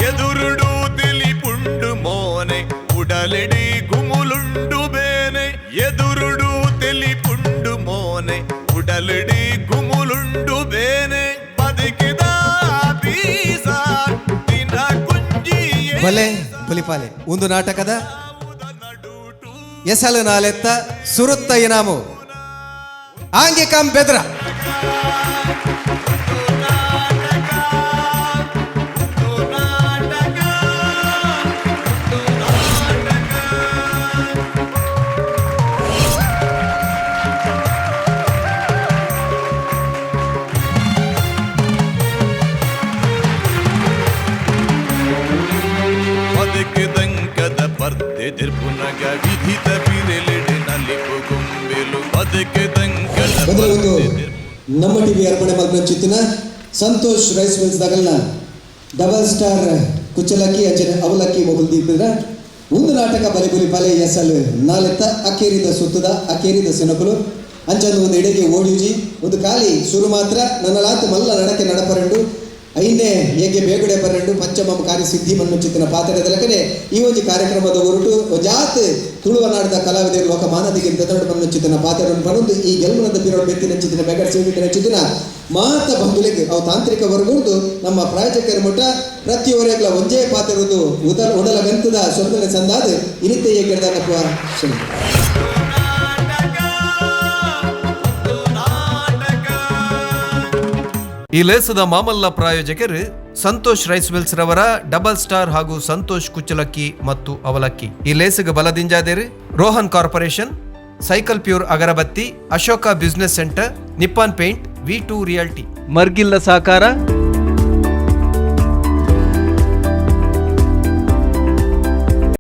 ಎದುರುಡು ತಿಳಿಪುಂಡು ಮೋನೆ ಉಡಲೆಡಿ ಗುಮುಲುಂಡು ಬೇನೆ. ಎದುರುಡು ತಿಳಿಪುಂಡು ಮೋನೆ ಉಡಲೆಡಿ ಗುಮುಲುಂಡು ಬೇನೆ. ಬದುಕಿದ ಬೀಸ ದಿನ ಕುಂಜಿ ಬಲೆ ಬುಲಿಪಾಲೆ ಒಂದು ನಾಟಕದ ಎಸಲು ನಾಲೆತ್ತ ಸುರುತ್ತ ಇನಾಮು ಆಂಗಿಕಂ ಬೆದ್ರ. ಬದುಕಿದಂಕದ ಪರ್ದೆ ಪುನಗ ವಿಧಿತ ಬಿರೆಲೆಡೆ ನಲಿಪು ಗೊಂಬೆಲು. ಬದುಕಿದಂಕದ ಮೊದಲು ಒಂದು ನಮ್ಮ ಟಿವಿ ಅರ್ಪಣೆ ಮಲ್ಪನ ಚಿತ್ತಿನ ಸಂತೋಷ್ ರೈಸ್ ಮಿಲ್ಸ್ ದಗಲ್ನ ಡಬಲ್ ಸ್ಟಾರ್ ಕುಚ್ಚಲಕ್ಕಿ ಅಂಚನೆ ಅವಲಕ್ಕಿ ಮೊಗಲ್ ದೀಪಿದ್ರ ಒಂದು ನಾಟಕ ಬಲಿಬುಲಿ ಪಲೆ ಎಸಲ್ ನಾಲೆತ್ತ ಅಕ್ಕೇರಿದ ಸುತ್ತದ ಅಕ್ಕೇರಿದ ಸೆನಕುಲು ಅಂಚಂದು ಒಂದು ಎಡೆಗೆ ಓಡಿಯುಜಿ ಒಂದು ಖಾಲಿ ಸುರು ಮಾತ್ರ ನನ್ನ ಲಾತು ಮಲ್ಲ ನಡಕೆ ನಡಪರೆಂಡು ಐನೇ ಹೇಗೆ ಬೇಗುಡೆ ಪರೆಂಡು ಪಂಚಮ ಕಾರ್ಯ ಸಿದ್ಧಿ ಮಣ್ಣು ಚಿತ್ತಿನ ಪಾತ್ರದ ಲೆಕ್ಕನೆ ಈ ಒಂದು ಕಾರ್ಯಕ್ರಮದ ಹೊರಟು ಜಾತ್ ತುಳುವ ನಾಡದ ಕಲಾವಿದರು ಲೋಕಮಾನದಿಗೆ ದೊಡ್ಡ ಮಣ್ಣು ಚಿತ್ತಿನ ಪಾತ್ರವನ್ನು ಪಣಂದು ಈ ಗೆಲ್ಮನದ ಪಿರೋಡ್ ಬೆತ್ತಿನ ಚಿತ್ತಿನ ಬೆಗಡ್ ಸೇವಿನ ಚಿತ್ತಿನ ಮಾತ ಬಂಧುಲಿಗೆ ಅವು ತಾಂತ್ರಿಕ ವರ್ಗದ್ದು ನಮ್ಮ ಪ್ರಾಯೋಜಕರ ಮುಟ್ಟ ಪ್ರತಿಯೊರೆಗಳ ಒಂಜೇ ಪಾತ್ರದ್ದು ಉಡಲ ಗಂತದ ಸೊಲ್ಮೆಲೆ ಸಂದಾದ ಇನಿತೆಯೇ ಗೆಡ್ದಾನಪ್ಪ ಶನಿ. ಈ ಲೇಸದ ಮಾಮಲ್ಲ ಪ್ರಾಯೋಜಕರು ಸಂತೋಷ್ ರೈಸ್ ಮಿಲ್ಸ್ ರವರ ಡಬಲ್ ಸ್ಟಾರ್ ಹಾಗೂ ಸಂತೋಷ್ ಕುಚ್ಚಲಕ್ಕಿ ಮತ್ತು ಅವಲಕ್ಕಿ. ಈ ಲೇಸಿಗೆ ಬಲದಿಂಜಾದೇರು ರೋಹನ್ ಕಾರ್ಪೊರೇಷನ್, ಸೈಕಲ್ ಪ್ಯೂರ್ ಅಗರಬತ್ತಿ, Ashoka business centre, Nippon paint, V2 realty. ಮರ್ಗಿಲ್ಲ ಸಹಕಾರ